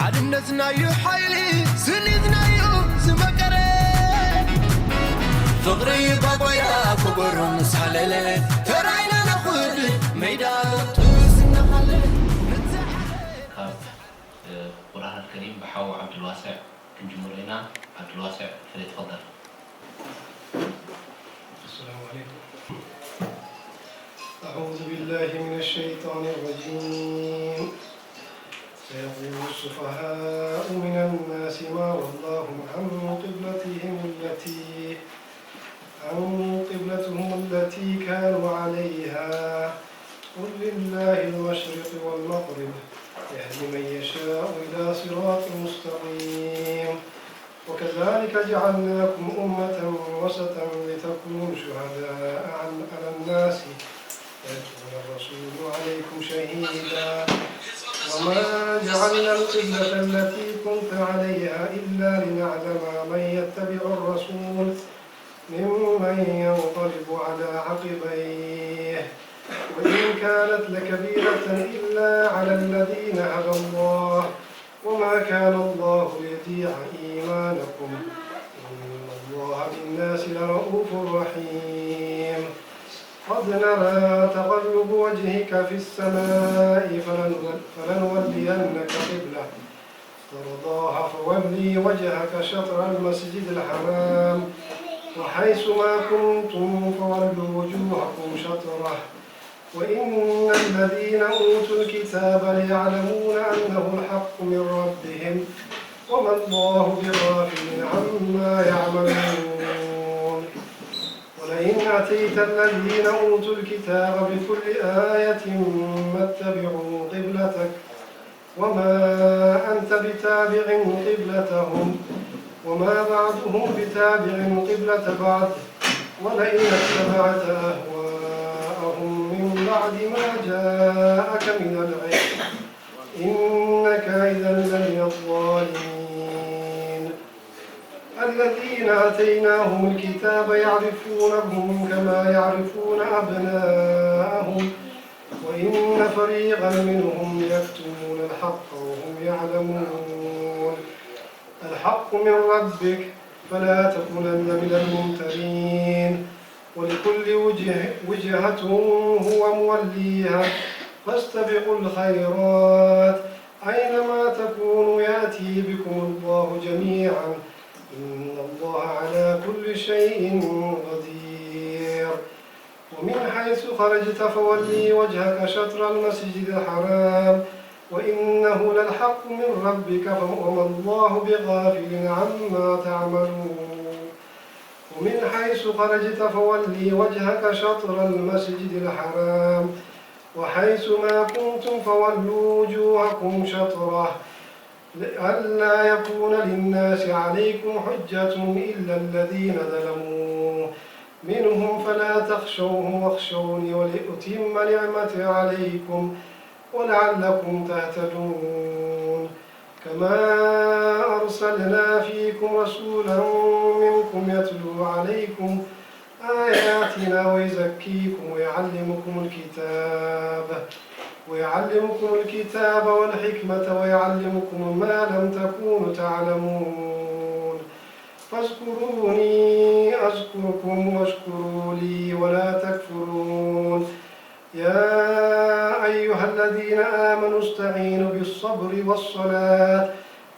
ሓድነትናዩ ሓይሊ ስኒትናዩ ዝመቀረ ፍቕሪ ባጓያ ክጎሮ ምስ ዓለለ ተራይና ነኹድ ሜዳ ጥስ እናኻለ ንዘሓለ ካብ ቁርኣን ከሪም ብሓው ዓብዱልዋስዕ ክንጅምሮ ኢና። ዓብዱልዋስዕ ፈለይትፈደል። السلام عليكم. أعوذ بالله من الشيطان الرجيم. سيقول السفهاء من الناس ما ولاهم عن قبلتهم التي عن قبلتهم التي كانوا عليها. قل لله المشرق والمغرب يهدي من يشاء إلى صراط مستقيم. وكذلك جعلناكم أمة وسطا لتكونوا شهداء عن- على الناس ويكون الرسول عليكم شهيدا. وما جعلنا القبلة التي كنت عليها إلا لنعلم من يتبع الرسول ممن ينقلب على عقبيه وإن كانت لكبيرة إلا على الذين هدى الله وما كان الله ليضيع إيمانكم إن الله بالناس لرءوف رحيم. قد نرى تقلب وجهك في السماء فلنول- فلنولينك قبلة ترضاها فول وجهك شطر المسجد الحرام وحيث ما كنتم فولوا وجوهكم شطره وإن الذين أوتوا الكتاب ليعلمون أنه الحق من ربهم وما الله بغافل عما يعملون. ولئن أتيت الذين أوتوا الكتاب بكل آية ما اتبعوا قبلتك وما أنت بتابع قبلتهم وما بعضهم بتابع قبلة بعض ولئن اتبعت أهواءهم من بعد ما جاءك من العلم إنك إذا لمن الظالمين. الذين آتيناهم الكتاب يعرفونه كما يعرفون أبناءهم وإن فريقا منهم يكتمون الحق وهم يعلمون. الحق من ربك فلا تكونن من الممترين. ولكل وجه- وجهة هو موليها فاستبقوا الخيرات أينما تكونوا يأتي بكم الله جميعا إن الله على كل شيء قدير. ومن حيث خرجت فول وجهك شطر المسجد الحرام وإنه للحق من ربك وما الله بغافل عما تعملون. ومن حيث خرجت فول وجهك شطر المسجد الحرام وحيث ما كنتم فولوا وجوهكم شطره لئلا يكون للناس عليكم حجة إلا الذين ظلموا منهم فلا تخشوهم واخشوني ولأتم نعمتي عليكم ولعلكم تهتدون. كما أرسلنا فيكم رسولا منكم يتلو عليكم آياتنا ويزكيكم ويعلمكم الكتاب ويعلمكم الكتاب والحكمة ويعلمكم ما لم تكونوا تعلمون. فاذكروني أذكركم واشكروا لي ولا تكفرون. يا أيها الذين آمنوا استعينوا بالصبر والصلاة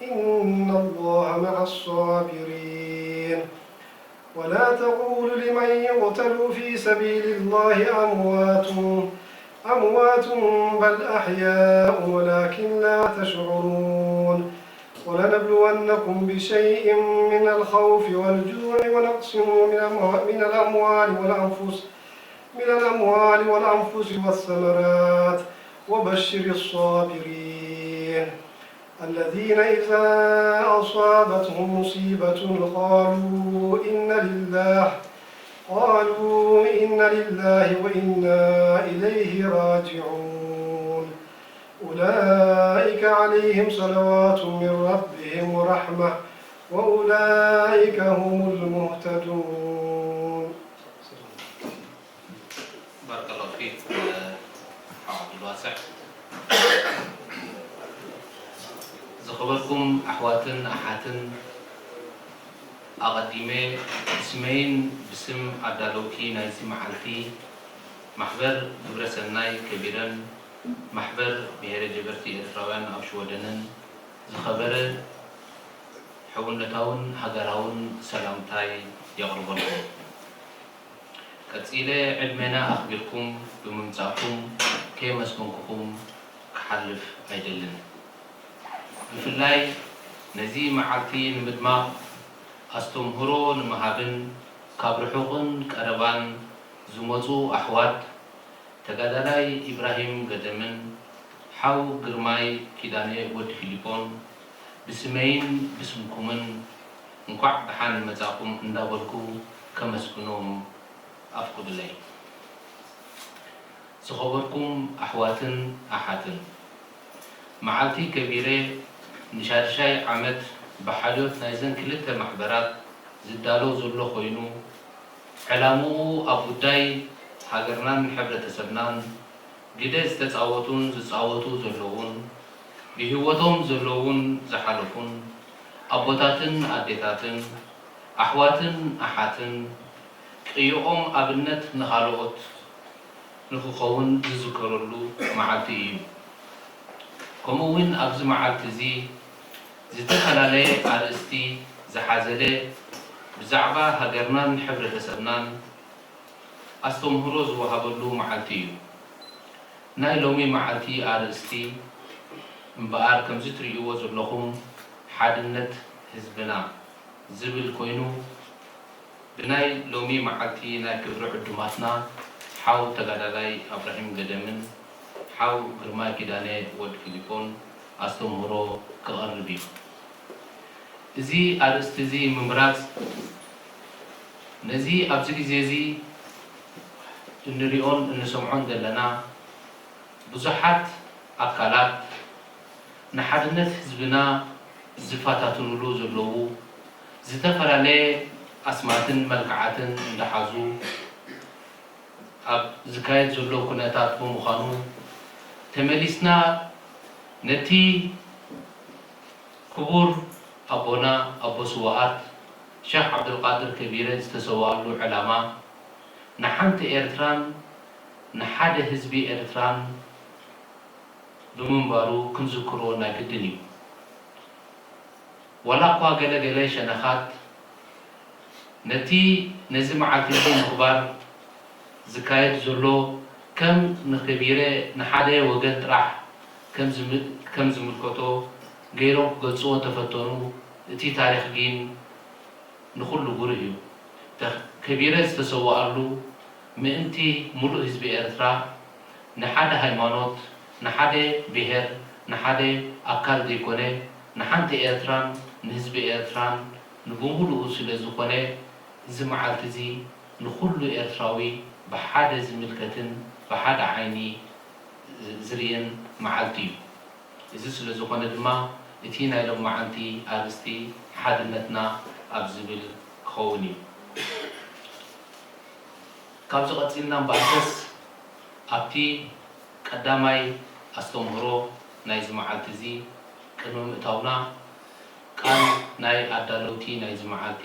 إن الله مع الصابرين. ولا تقولوا لمن يقتل في سبيل الله أموات أموات بل أحياء ولكن لا تشعرون. ولنبلونكم بشيء من الخوف والجوع ونقص من أمو- من الأموال والأنفس من الأموال والأنفس والثمرات وبشر الصابرين الذين إذا أصابتهم مصيبة قالوا إنا لله قالوا إنا لله وإنا إليه راجعون. أولئك عليهم صلوات من ربهم ورحمة وأولئك هم المهتدون. ባረከላሁ ፊክ፣ ሓው ዓብዱልዋስዕ። እዚ ዝኸበርኩም ኣሕዋትን ኣሓትን፣ ኣቐዲመ ብስመይን ብስም ኣዳለውቲ ናይዚ መዓልቲ፣ ማሕበር ግብረ ሰናይ ከቢረን ማሕበር ብሄረ ጀበርቲ ኤርትራውያን ኣብ ሽወደንን ዝኸበረ ሕውነታውን ሃገራውን ሰላምታይ የቕርበልኩም። ቀጺለ ዕድመና ኣኽቢርኩም ብምምጻእኩም ከየመስገንኩኹም ክሓልፍ ኣይደልን። ብፍላይ ነዚ መዓልቲ ንምድማቕ ኣስተምህሮ ንምሃብን ካብ ርሑቕን ቀረባን ዝመጹ ኣሕዋት ተጋዳላይ ኢብራሂም ገደምን ሓው ግርማይ ኪዳነ ወዲ ፊሊፖን ብስመይን ብስምኩምን እንኳዕ ደሓን መጻእኩም እንዳበልኩ ከመስግኖም ኣፍቁዱለይ። ዝኸበርኩም ኣሕዋትን ኣሓትን፣ መዓልቲ ከቢረ ንሻድሻይ ዓመት ብሓልዮት ናይዘን ክልተ ማሕበራት ዝዳሎ ዘሎ ኮይኑ፣ ዕላምኡ ኣብ ጉዳይ ሃገርናን ሕብረተሰብናን ግደ ዝተጻወቱን ዝጻወቱ ዘለዉን ብህይወቶም ዘለዉን ዝሓለፉን ኣቦታትን ኣዴታትን ኣሕዋትን ኣሓትን ቅይኦም ኣብነት ንኻልኦት ንኽኸውን ዝዝከረሉ መዓልቲ እዩ። ከምኡ እውን ኣብዚ መዓልቲ እዚ ዝተፈላለየ ኣርእስቲ ዝሓዘለ ብዛዕባ ሃገርናን ሕብረተሰብናን ኣስተምህሮ ዝወሃበሉ መዓልቲ እዩ። ናይ ሎሚ መዓልቲ ኣርእስቲ እምበኣር ከምዚ ትርእይዎ ዘለኹም ሓድነት ህዝብና ዝብል ኮይኑ ብናይ ሎሚ መዓልቲ ናይ ክብሪ ዕዱማትና ሓው ተጋዳላይ ኣብራሂም ገደምን ሓው ግርማይ ኪዳነ ወድ ፊሊፖን ኣስተምህሮ ክቐርብ እዩ። እዚ ኣርእስቲ እዚ ምምራጽ ነዚ ኣብዚ ግዜ እዚ እንሪኦን እንሰምዖን ዘለና ብዙሓት ኣካላት ንሓድነት ህዝብና ዝፈታትኑሉ ዘለዉ ዝተፈላለየ ኣስማትን መልክዓትን እንዳሓዙ ኣብ ዝካየድ ዘሎ ኩነታት ብምዃኑ ተመሊስና ነቲ ክቡር ኣቦና ኣቦ ስውኣት ሸኽ ዓብደልቃድር ከቢረ ዝተሰውኣሉ ዕላማ ንሓንቲ ኤርትራን ንሓደ ህዝቢ ኤርትራን ብምንባሩ ክንዝክሮ ናይ ግድን እዩ። ዋላ እኳ ገለ ገለ ሸነኻት ነቲ ነዚ መዓልቲ እዚ ምኽባር ዝካየድ ዘሎ ከም ንከቢረ ንሓደ ወገን ጥራሕ ከም ዝም- ከም ዝምልከቶ ገይሮም ክገልጽዎ እንተፈተኑ፣ እቲ ታሪኽ ግን ንኹሉ ብሩህ እዩ። ተ- ከቢረ ዝተሰውኣሉ ምእንቲ ሙሉእ ህዝቢ ኤርትራ ንሓደ ሃይማኖት፣ ንሓደ ብሄር፣ ንሓደ ኣካል ዘይኮነ ንሓንቲ ኤርትራን ንህዝቢ ኤርትራን ንብሙሉኡ ስለ ዝኾነ እዚ መዓልቲ እዚ ንኹሉ ኤርትራዊ ብሓደ ዝምልከትን ብሓደ ዓይኒ ዝርእን መዓልቲ እዩ። እዚ ስለ ዝኾነ ድማ እቲ ናይ ሎማዓንቲ ኣርእስቲ ሓድነትና ኣብ ዝብል ክኸውን እዩ። ካብዚ ቀጺልና እምበኣርከስ ኣብቲ ቀዳማይ ኣስተምህሮ ናይዚ መዓልቲ እዚ ቅድሚ ምእታውና ቃል ናይ ኣዳለውቲ ናይዚ መዓልቲ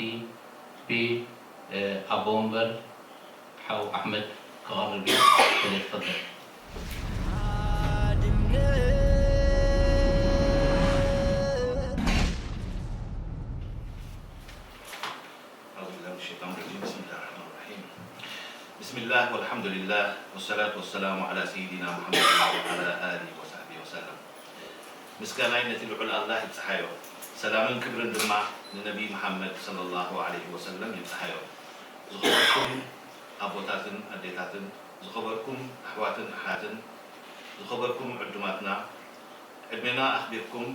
ብኣቦ ወንበር ሓው ኣሕመድ ክቐርብ እዩ። ተፈደል። أعوذ بالله من الشيطان الرجيم. بسم الله الرحمن الرحيم. بسم الله والحمد لله والصلاة والسلام على سيدنا محمد وعلى آله وصحبه وسلم. ምስጋናይ ነቲ ልዑል ኣላህ ይብጽሓዮ፣ ሰላምን ክብርን ድማ ንነቢ መሓመድ ሰለላሁ ዐለይሂ ወሰለም ይብጽሓዮ። ዝኸበርኩም ኣቦታትን ኣዴታትን፣ ዝኸበርኩም ኣሕዋትን ኣሓትን፣ ዝኸበርኩም ዕዱማትና፣ ዕድሜና ኣኽቢርኩም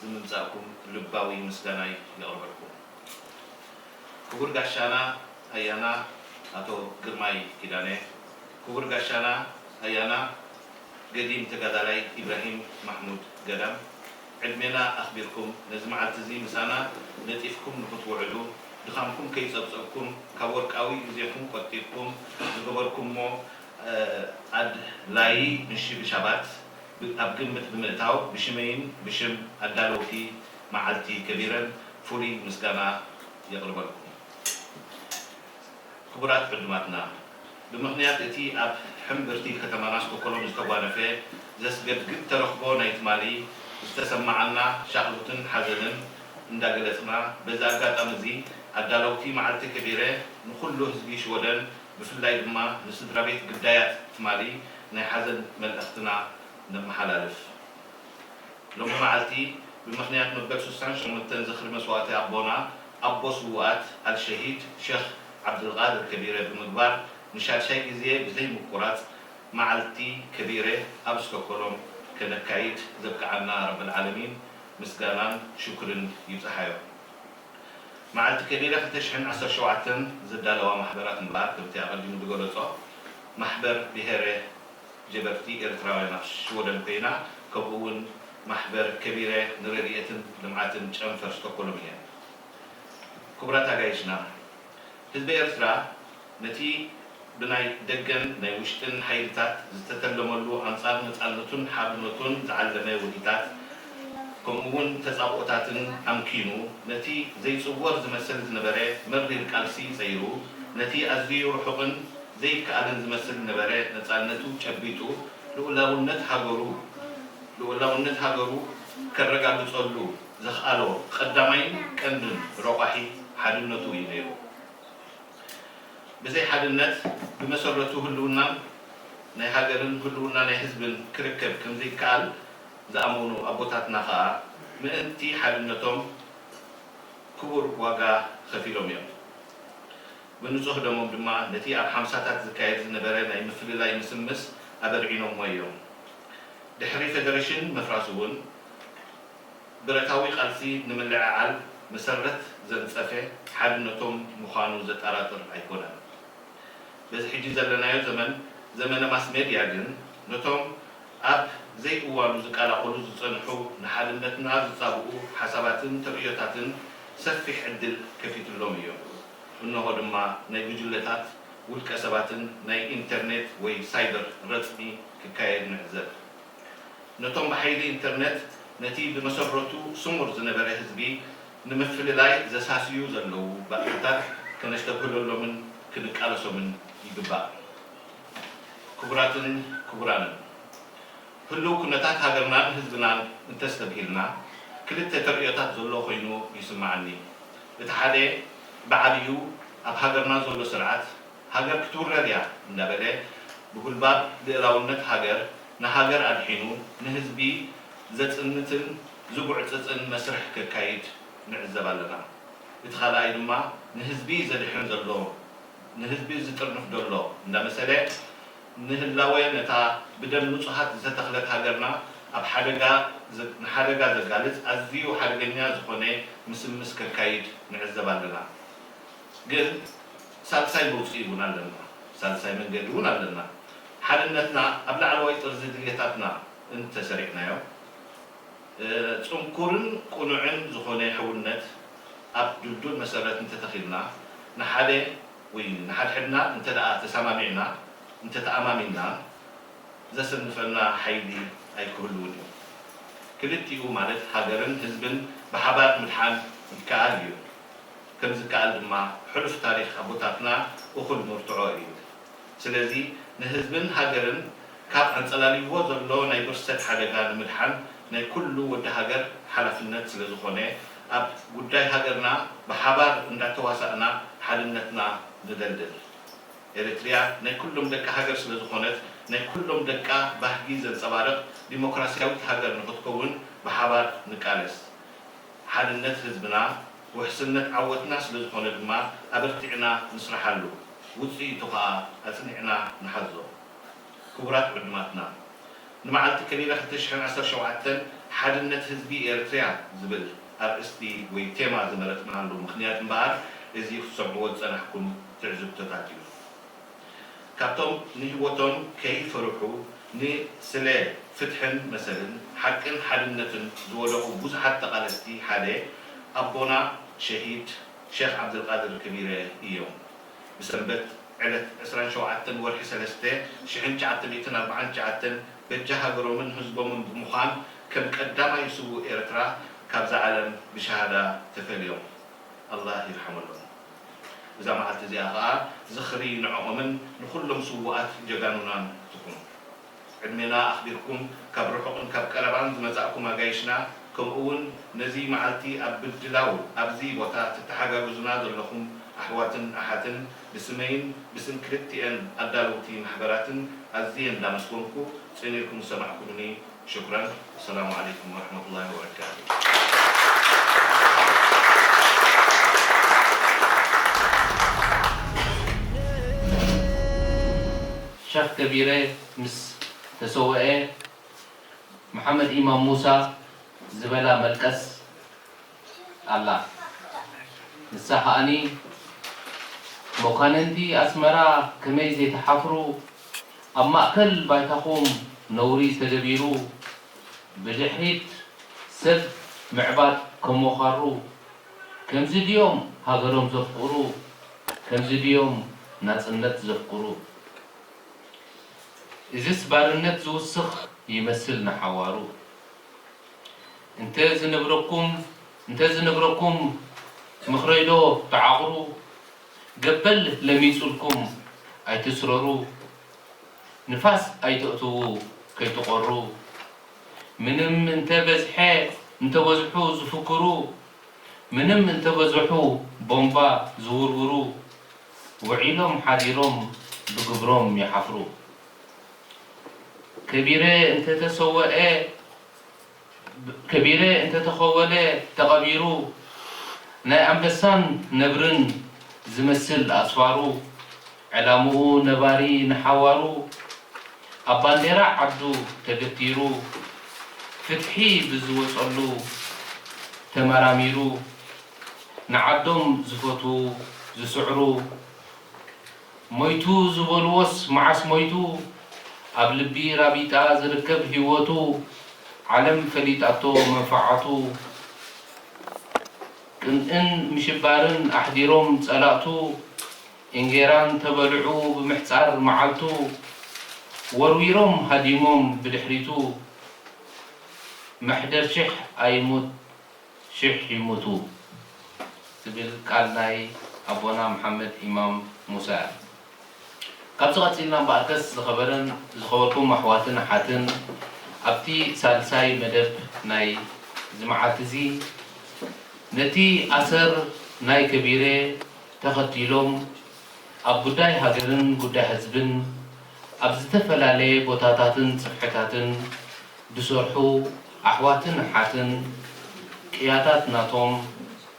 ብምምጻእኩም ልባዊ ምስጋናይ የቕርበልኩም። ክቡር ጋሻና ኣያና ኣቶ ግርማይ ኪዳነ፣ ክቡር ጋሻና ኣያና ገዲም ተጋዳላይ ኢብራሂም ማሕሙድ ገዳም፣ ዕድሜና ኣኽቢርኩም ነዚ መዓልቲ እዚ ምሳና ነጢፍኩም ንኽትውዕሉ፣ ድኻምኩም ከይጸብጸብኩም፣ ካብ ወርቃዊ ግዜኹም ቆጢብኩም ዝገበርኩሞ፣ እ፣ ኣድላዪ ምሽብሻባት ኣብ ግምት ብምእታው ብሽመይን ብሽም ኣዳለውቲ መዓልቲ ከቢረን ፍሉይ ምስጋና የቕርበልኩም። ክቡራት ዕዱማትና፣ ብምኽንያት እቲ ኣብ ሕምብርቲ ከተማና ስቶኮሎም ዝተጓነፈ ዘስገድግድ ተረኽቦ ናይ ትማሊ ዝተሰማዓና ሻቕሎትን ሓዘንን እንዳገለጽና፣ በዚ ኣጋጣሚ እዚ ኣዳለውቲ መዓልቲ ከቢረ ንኹሉ ህዝቢ ሽወደን ብፍላይ ድማ ንስድራ ቤት ግዳያት ትማሊ ናይ ሓዘን መልእኽትና ነመሓላልፍ። ሎሚ መዓልቲ ብምኽንያት መበል ሱሳን ሸሞንተን ዝኽሪ መስዋእቲ ኣቦና ኣቦ ስውኣት ኣልሸሂድ ሸኽ ዓብዱልቃድር ከቢረ ብምግባር ንሻድሻይ ግዜ ብዘይምቁራጽ መዓልቲ ከቢረ ኣብ ስቶኮሎም ከነካይድ ዘብቅዓና ረብል ዓለሚን ምስጋናን ሽኩርን ይብጽሓዮ። መዓልቲ ከቢረ ክልተ ሽሕን ዓሰርተ ሸውዓተን ዘዳለዋ ማሕበራት እምበኣር ከምቲ ኣቐዲሙ ዝገለጾ ማሕበር ብሄረ ጀበርቲ ኤርትራውያን ኣብ ሽወደን ኮይና ከምኡ እውን ማሕበር ከቢረ ንረድኤትን ልምዓትን ጨንፈር ስቶኮሎም እየን። ክቡራት ኣጋይሽና፣ ህዝቢ ኤርትራ ነቲ ብናይ ደገን ናይ ውሽጥን ሓይልታት ዝተተለመሉ ኣንጻር ነጻነቱን ሓርነቱን ዝዓለመ ውዲታት ከምኡውን ተጻብኦታትን ኣምኪኑ ነቲ ዘይጽወር ዝመስል ዝነበረ መሪር ቃልሲ ጸይሩ ነቲ ኣዝዩ ርሑቕን ዘይከኣልን ዝመስል ዝነበረ ነጻነቱ ጨቢጡ ልኡላውነት ሃገሩ ልኡላውነት ሃገሩ ከረጋግጸሉ ዘኽኣሎ ቀዳማይን ቀንድን ረቋሒ ሓድነቱ እዩ ነይሩ። ብዘይ ሓድነት ብመሰረቱ ህልውናን ናይ ሃገርን ህልውና ናይ ህዝብን ክርከብ ከምዘይከኣል ዝኣመኑ ኣቦታትና ከኣ ምእንቲ ሓድነቶም ክቡር ዋጋ ከፊሎም እዮም። ብንጹህ ደሞም ድማ ነቲ ኣብ ሓምሳታት ዝካየድ ዝነበረ ናይ ምፍልላይ ምስምስ ኣበርዒኖሞ እዮም። ድሕሪ ፌደሬሽን ምፍራሱ እውን ብረታዊ ቃልሲ ንምልዕዓል መሰረት ዘንጸፈ ሓድነቶም ምዃኑ ዘጠራጥር ኣይኮነን። በዚ ሕጂ ዘለናዮ ዘመን ዘመነ ማስ ሜድያ ግን ነቶም ኣብ ዘይእዋኑ ዝቀላቐሉ ዝጸንሑ ንሓድነትና ዝጻብኡ ሓሳባትን ተርእዮታትን ሰፊሕ ዕድል ከፊትሎም እዩ። እንሆ ድማ ናይ ጉጅለታት ውልቀ ሰባትን ናይ ኢንተርኔት ወይ ሳይበር ረጽሚ ክካየድ ንዕዘብ። ነቶም ብሓይሊ ኢንተርነት ነቲ ብመሰረቱ ስሙር ዝነበረ ህዝቢ ንምፍልላይ ዘሳስዩ ዘለዉ ባእታታት ከነስተብህለሎምን ክንቃለሶምን ይግባእ። ክቡራትን ክቡራንን፣ ህሉው ኩነታት ሃገርናን ህዝብናን እንተስተብሂልና ክልተ ተርእዮታት ዘሎ ኮይኑ ይስምዓኒ። እቲ ሓደ ብዓብዩ ኣብ ሃገርና ዘሎ ስርዓት ሃገር ክትውረር እያ እንዳበለ ብጉልባብ ልእላውነት ሃገር ንሃገር ኣድሒኑ ንህዝቢ ዘጽንትን ዝጉዕጽጽን መስርሕ ከካይድ ንዕዘብ ኣለና። እቲ ካልኣይ ድማ ንህዝቢ ዘድሕን ዘሎ ንህዝቢ ዝጥርንፍ ዘሎ እንዳመሰለ ንህላወ ነታ ብደም ንጹሃት ዝተተኽለት ሃገርና ኣብ ሓደጋ ንሓደጋ ዘጋልጽ ኣዝዩ ሓደገኛ ዝኾነ ምስምስ ከካይድ ንዕዘብ ኣለና። ግን ሳልሳይ መውጽኢ እውን ኣለና፣ ሳልሳይ መንገዲ እውን ኣለና። ሓድነትና ኣብ ላዕለዋይ ጥርዚ ድልየታትና እንተሰሪዕናዮ፣ ጽንኩርን ቅኑዕን ዝኾነ ሕውነት ኣብ ድልዱል መሰረት እንተተኺልና፣ ንሓደ ወይ ንሓድሕድና እንተ ደኣ ተሰማሚዕና፣ እንተተኣማሚንና፣ ዘሰንፈና ሓይሊ ኣይክህልውን እዩ። ክልቲኡ ማለት ሃገርን ህዝብን ብሓባር ምድሓን ይከኣል እዩ። ከም ዝከኣል ድማ ሕሉፍ ታሪኽ ኣቦታትና እኹል መርትዖ እዩ። ስለዚ ንህዝብን ሃገርን ካብ ኣንጸላልይዎ ዘሎ ናይ ብርሰት ሓደጋ ንምድሓን ናይ ኩሉ ወዲ ሃገር ሓላፍነት ስለ ዝኾነ ኣብ ጉዳይ ሃገርና ብሓባር እንዳተዋሳእና ሓድነትና ንደልድል። ኤሪትሪያ ናይ ኩሎም ደቂ ሃገር ስለ ዝኾነት ናይ ኩሎም ደቃ ባህጊ ዘንጸባርቕ ዲሞክራስያዊት ሃገር ንኽትከውን ብሓባር ንቃለስ። ሓድነት ህዝብና ውሕስነት ዓወትና ስለ ዝኾነ ድማ ኣበርቲዕና ንስርሓሉ፣ ውጽኢቱ ኸኣ ኣጽኒዕና ንሓዞ። ክቡራት ዕዱማትና፣ ንመዓልቲ ከቢረ ክልተ ሽሕን ዓሰርተ ሸውዓተን ሓድነት ህዝቢ ኤርትርያ ዝብል ኣርእስቲ ወይ ቴማ ዝመረጽናሉ ምኽንያት እምበኣር እዚ ክትሰምዕዎ ዝጸናሕኩም ትዕዝብቶታት እዩ። ካብቶም ንህይወቶም ከይፈርሑ ንስለ ፍትሕን መሰልን ሓቅን ሓድነትን ዝወደቑ ብዙሓት ተቓለስቲ ሓደ ኣቦና ሸሂድ ሸኽ ዓብደልቃድር ከቢረ እዮም። ብሰንበት ዕለት ዕስራን ሸውዓተን ወርሒ ሰለስተ ሽሕን ትሽዓተ ሚእትን ኣርባዓን ትሽዓተን በጃ ሃገሮምን ህዝቦምን ብምዃን ከም ቀዳማይ ስዉእ ኤርትራ ካብዛ ዓለም ብሸሃዳ ተፈልዮም። ኣላህ ይርሓመሎም። እዛ መዓልቲ እዚኣ ኸኣ ዝኽሪ ንዕኦምን ንኹሎም ስዉኣት ጀጋኑናን ትኹን። ዕድሜና ኣኽቢርኩም ካብ ርሑቕን ካብ ቀረባን ዝመጻእኩም ኣጋይሽና፣ ከምኡ እውን ነዚ መዓልቲ ኣብ ምድላው ኣብዚ ቦታ ትተሓጋገዙና ዘለኹም ኣሕዋትን ኣሓትን ብስመይን ብስም ክልቲኤን ኣዳለውቲ ማሕበራትን ኣዝየ እንዳመስገንኩ፣ ጽን ኢልኩም ዝሰማዕኩምኒ ሽኩራን። ሰላሙ ዓለይኩም ወረሕመቱላሂ ወበረካቱ። ሸኽ ከቢረ ምስ ተሰወኤ፣ መሓመድ ኢማም ሙሳ ዝበላ መልቀስ ኣላ። ንሳ ከኣኒ፣ መኳንንቲ ኣስመራ ከመይ ዘይትሓፍሩ፣ ኣብ ማእከል ባይታኹም ነውሪ ዝተገቢሩ፣ ብድሕሪት ሰብ ምዕባጥ ከሞኻሩ፣ ከምዚ ድዮም ሃገሮም ዘፍቅሩ፣ ከምዚ ድዮም ናጽነት ዘፍቅሩ። እዝስ ባርነት ዝውስኽ ይመስል ንሓዋሩ። እንተ ዝነብረኩም እንተ ዝነብረኩም ምኽረይዶ ትዓቕሩ፣ ገበል ለሚጹልኩም ኣይትስረሩ፣ ንፋስ ኣይተእትዉ ከይትቖሩ። ምንም እንተ በዝሐ እንተ በዝሑ ዝፍክሩ፣ ምንም እንተ በዝሑ ቦምባ ዝውርውሩ፣ ውዒሎም ሓዲሮም ብግብሮም ይሓፍሩ። ከቢረ እንተተሰወኤ ከቢረ እንተተኸወለ ተቐቢሩ፣ ናይ ኣንበሳን ነብርን ዝመስል ኣጽፋሩ፣ ዕላምኡ ነባሪ ንሓዋሩ፣ ኣብ ባንዴራ ዓዱ ተገቲሩ፣ ፍትሒ ብዝወጸሉ ተመራሚሩ፣ ንዓዶም ዝፈትዉ ዝስዕሩ፣ ሞይቱ ዝበልዎስ መዓስ ሞይቱ? ኣብ ልቢ ራቢጣ ዝርከብ ህይወቱ፣ ዓለም ፈሊጣቶ መንፍዓቱ። ቅንእን ምሽባርን ኣሕዲሮም ጸላእቱ፣ እንጌራን ተበልዑ ብምሕጻር መዓልቱ። ወርዊሮም ሃዲሞም ብድሕሪቱ፣ መሕደር ሽሕ ኣይሙት ሽሕ ይሙቱ ትብል ቃል ናይ ኣቦና መሓመድ ኢማም ሙሳ እያ። ካብዚ ቀጺልና እምበኣርከስ ዝኸበረን ዝኸበርኩም ኣሕዋትን ኣሓትን ኣብቲ ሳልሳይ መደብ ናይ እዚ መዓልቲ እዚ ነቲ ኣሰር ናይ ከቢረ ተኸቲሎም ኣብ ጉዳይ ሃገርን ጉዳይ ህዝብን ኣብ ዝተፈላለየ ቦታታትን ጽፍሕታትን ዝሰርሑ ኣሕዋትን ኣሓትን ቅያታት ናቶም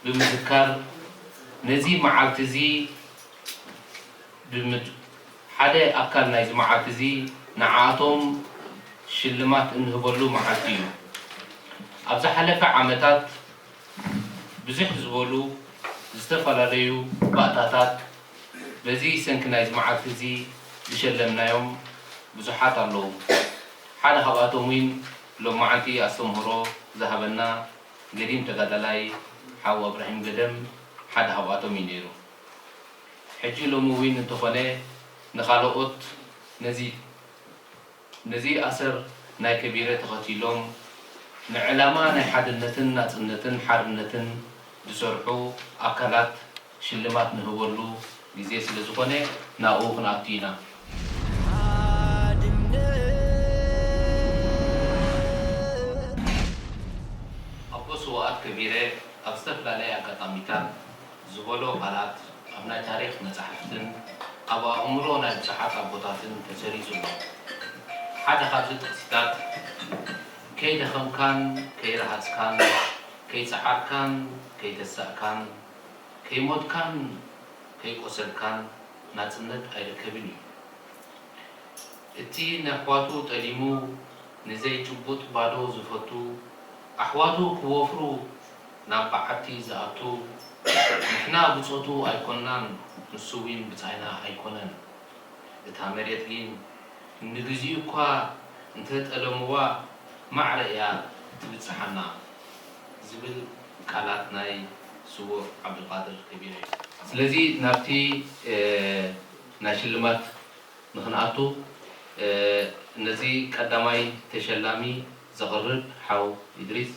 ብምዝካር ነዚ መዓልቲ እዚ ብምድ ሓደ ኣካል ናይዚ መዓልቲ እዚ ንዓኣቶም ሽልማት እንህበሉ መዓልቲ እዩ። ኣብ ዝሓለፈ ዓመታት ብዝሕ ዝበሉ ዝተፈላለዩ ባእታታት በዚ ሰንኪ ናይዚ መዓልቲ እዚ ዝሸለምናዮም ብዙሓት ኣለዉ። ሓደ ካብኣቶም እውን ሎማዓንቲ ኣስተምህሮ ዝሃበና ገዲም ተጋዳላይ ሓው ኣብራሂም ገደም ሓደ ካብኣቶም እዩ ነይሩ። ሕጂ ሎሚ እውን እንተኾነ ንኻልኦት ነዚ ነዚ ኣሰር ናይ ከቢረ ተኸቲሎም ንዕላማ ናይ ሓድነትን ናጽነትን ሓርነትን ዝሰርሑ ኣካላት ሽልማት ንህበሉ ግዜ ስለ ዝኾነ ናብኡ ክንኣቱ ኢና። ኣቦ ስውኣት ከቢረ ኣብ ዝተፈላለየ ኣጋጣሚታት ዝበሎ ቃላት ኣብ ናይ ታሪኽ መጻሕፍትን ኣብ ኣእምሮ ናይ ብዙሓት ኣቦታትን ተሰሪጹ ኣሎ። ሓደ ካብዚ ጥቕስታት፣ ከይደኸምካን ከይረሃጽካን ከይጸዓርካን ከይተሳእካን ከይሞትካን ከይቆሰልካን ናጽነት ኣይርከብን እዩ። እቲ ነሕዋቱ ጠሊሙ ንዘይጭቡጥ ባዶ ዝፈቱ፣ ኣሕዋቱ ክወፍሩ ናብ በዓቲ ዝኣቱ፣ ንሕና ብጾቱ ኣይኮንናን ንሱ ዊን ብጻይና ኣይኮነን። እታ መሬት ግን ንግዚኡ እኳ እንተጠለምዋ ማዕረ እያ ትብጽሓና ዝብል ቃላት ናይ ስዉእ ዓብዱልቃድር ከቢረ እዩ። ስለዚ ናብቲ ናይ ሽልማት ንኽንኣቱ ነዚ ቀዳማይ ተሸላሚ ዘቕርብ ሓው ኢድሪስ።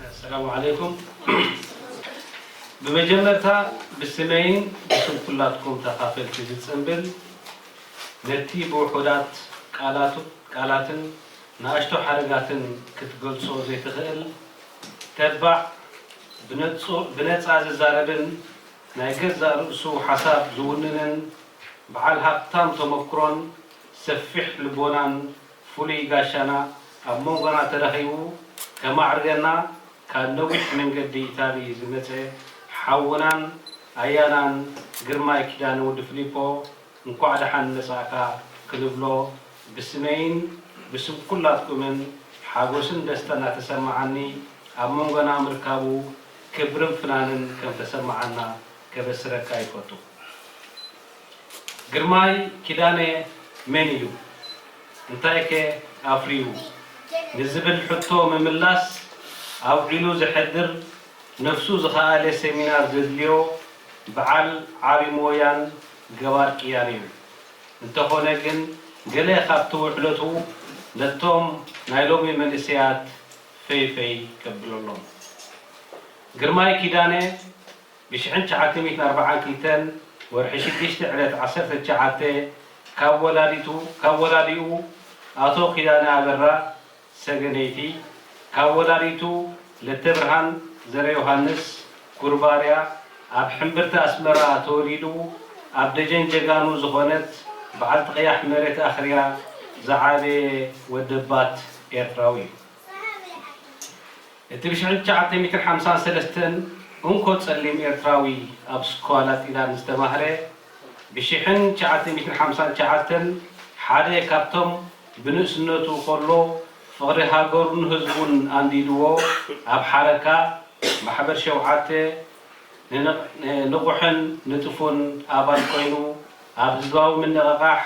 ኣሰላሙ ዓለይኩም። ብመጀመርታ ብስመይን ብስም ኩላትኩም ተኻፈልቲ ዝጽንብል ነቲ ብውሑዳት ቃላትን ንኣሽቶ ሓረጋትን ክትገልጾ ዘይትኽእል ተባዕ ብነጻ ዝዛረብን ናይ ገዛእ ርእሱ ሓሳብ ዝውንንን በዓል ሃብታም ተመክሮን ሰፊሕ ልቦናን ፍሉይ ጋሻና ኣብ መንጎና ተረኺቡ ከማዕርገና ካብ ነዊሕ መንገዲ ኢታሊ ዝመጸ ሓውናን ኣያናን ግርማይ ኪዳነ ወዲ ፍሊፖ እንኳዕ ደሓን መጻእካ ክንብሎ ብስመይን ብስም ኩላትኩምን ሓጎስን ደስታን እናተሰማዓኒ ኣብ መንጎና ምርካቡ ክብርን ፍናንን ከም ተሰማዓና ከበስረካ ይፈቱ። ግርማይ ኪዳነ መን እዩ? እንታይከ ኣፍርዩ? ንዝብል ሕቶ ምምላስ ኣውዒሉ ዘሕድር ነፍሱ ዝኸኣለ ሰሚናር ዘድልዮ በዓል ዓቢ ሞያን ገባር ቅያን እዩ። እንተኾነ ግን ገለ ካብቲ ውዕለቱ ነቶም ናይ ሎሚ መንእሰያት ፈይ ፈይ ከብለሎም። ግርማይ ኪዳነ ብሽሕን ትሽዓተ ሚእትን ኣርባዓን ክልተን ወርሒ ሽዱሽተ ዕለት ዓሰርተ ትሽዓተ ካብ ወላዲቱ ካብ ወላዲኡ ኣቶ ኪዳነ ኣበራ ሰገነይቲ ካብ ወላዲቱ ለተብርሃን ዘረዮሃንስ ኩርባርያ ኣብ ሕምብርቲ ኣስመራ ተወሊዱ ኣብ ደጀን ጀጋኑ ዝኾነት በዓልቲ ቀያሕ መሬት ኣኽርያ ዝዓበየ ወደባት ኤርትራዊ እዩ። እቲ ብሽሕን ትሽዓተ ሚእትን ሓምሳን ሰለስተን እንኮ ጸሊም ኤርትራዊ ኣብ ስኳላ ጢላን ዝተማህረ ብሽሕን ትሽዓተ ሚእትን ሓምሳን ትሽዓተን ሓደ ካብቶም ብንእስነቱ ከሎ ፍቕሪ ሃገሩን ህዝቡን ኣንዲድዎ ኣብ ሓረካ ማሕበር ሸውዓተ ንንቑሕን ንጡፉን ኣባል ኮይኑ ኣብ ህዝባዊ ምንቕቓሕ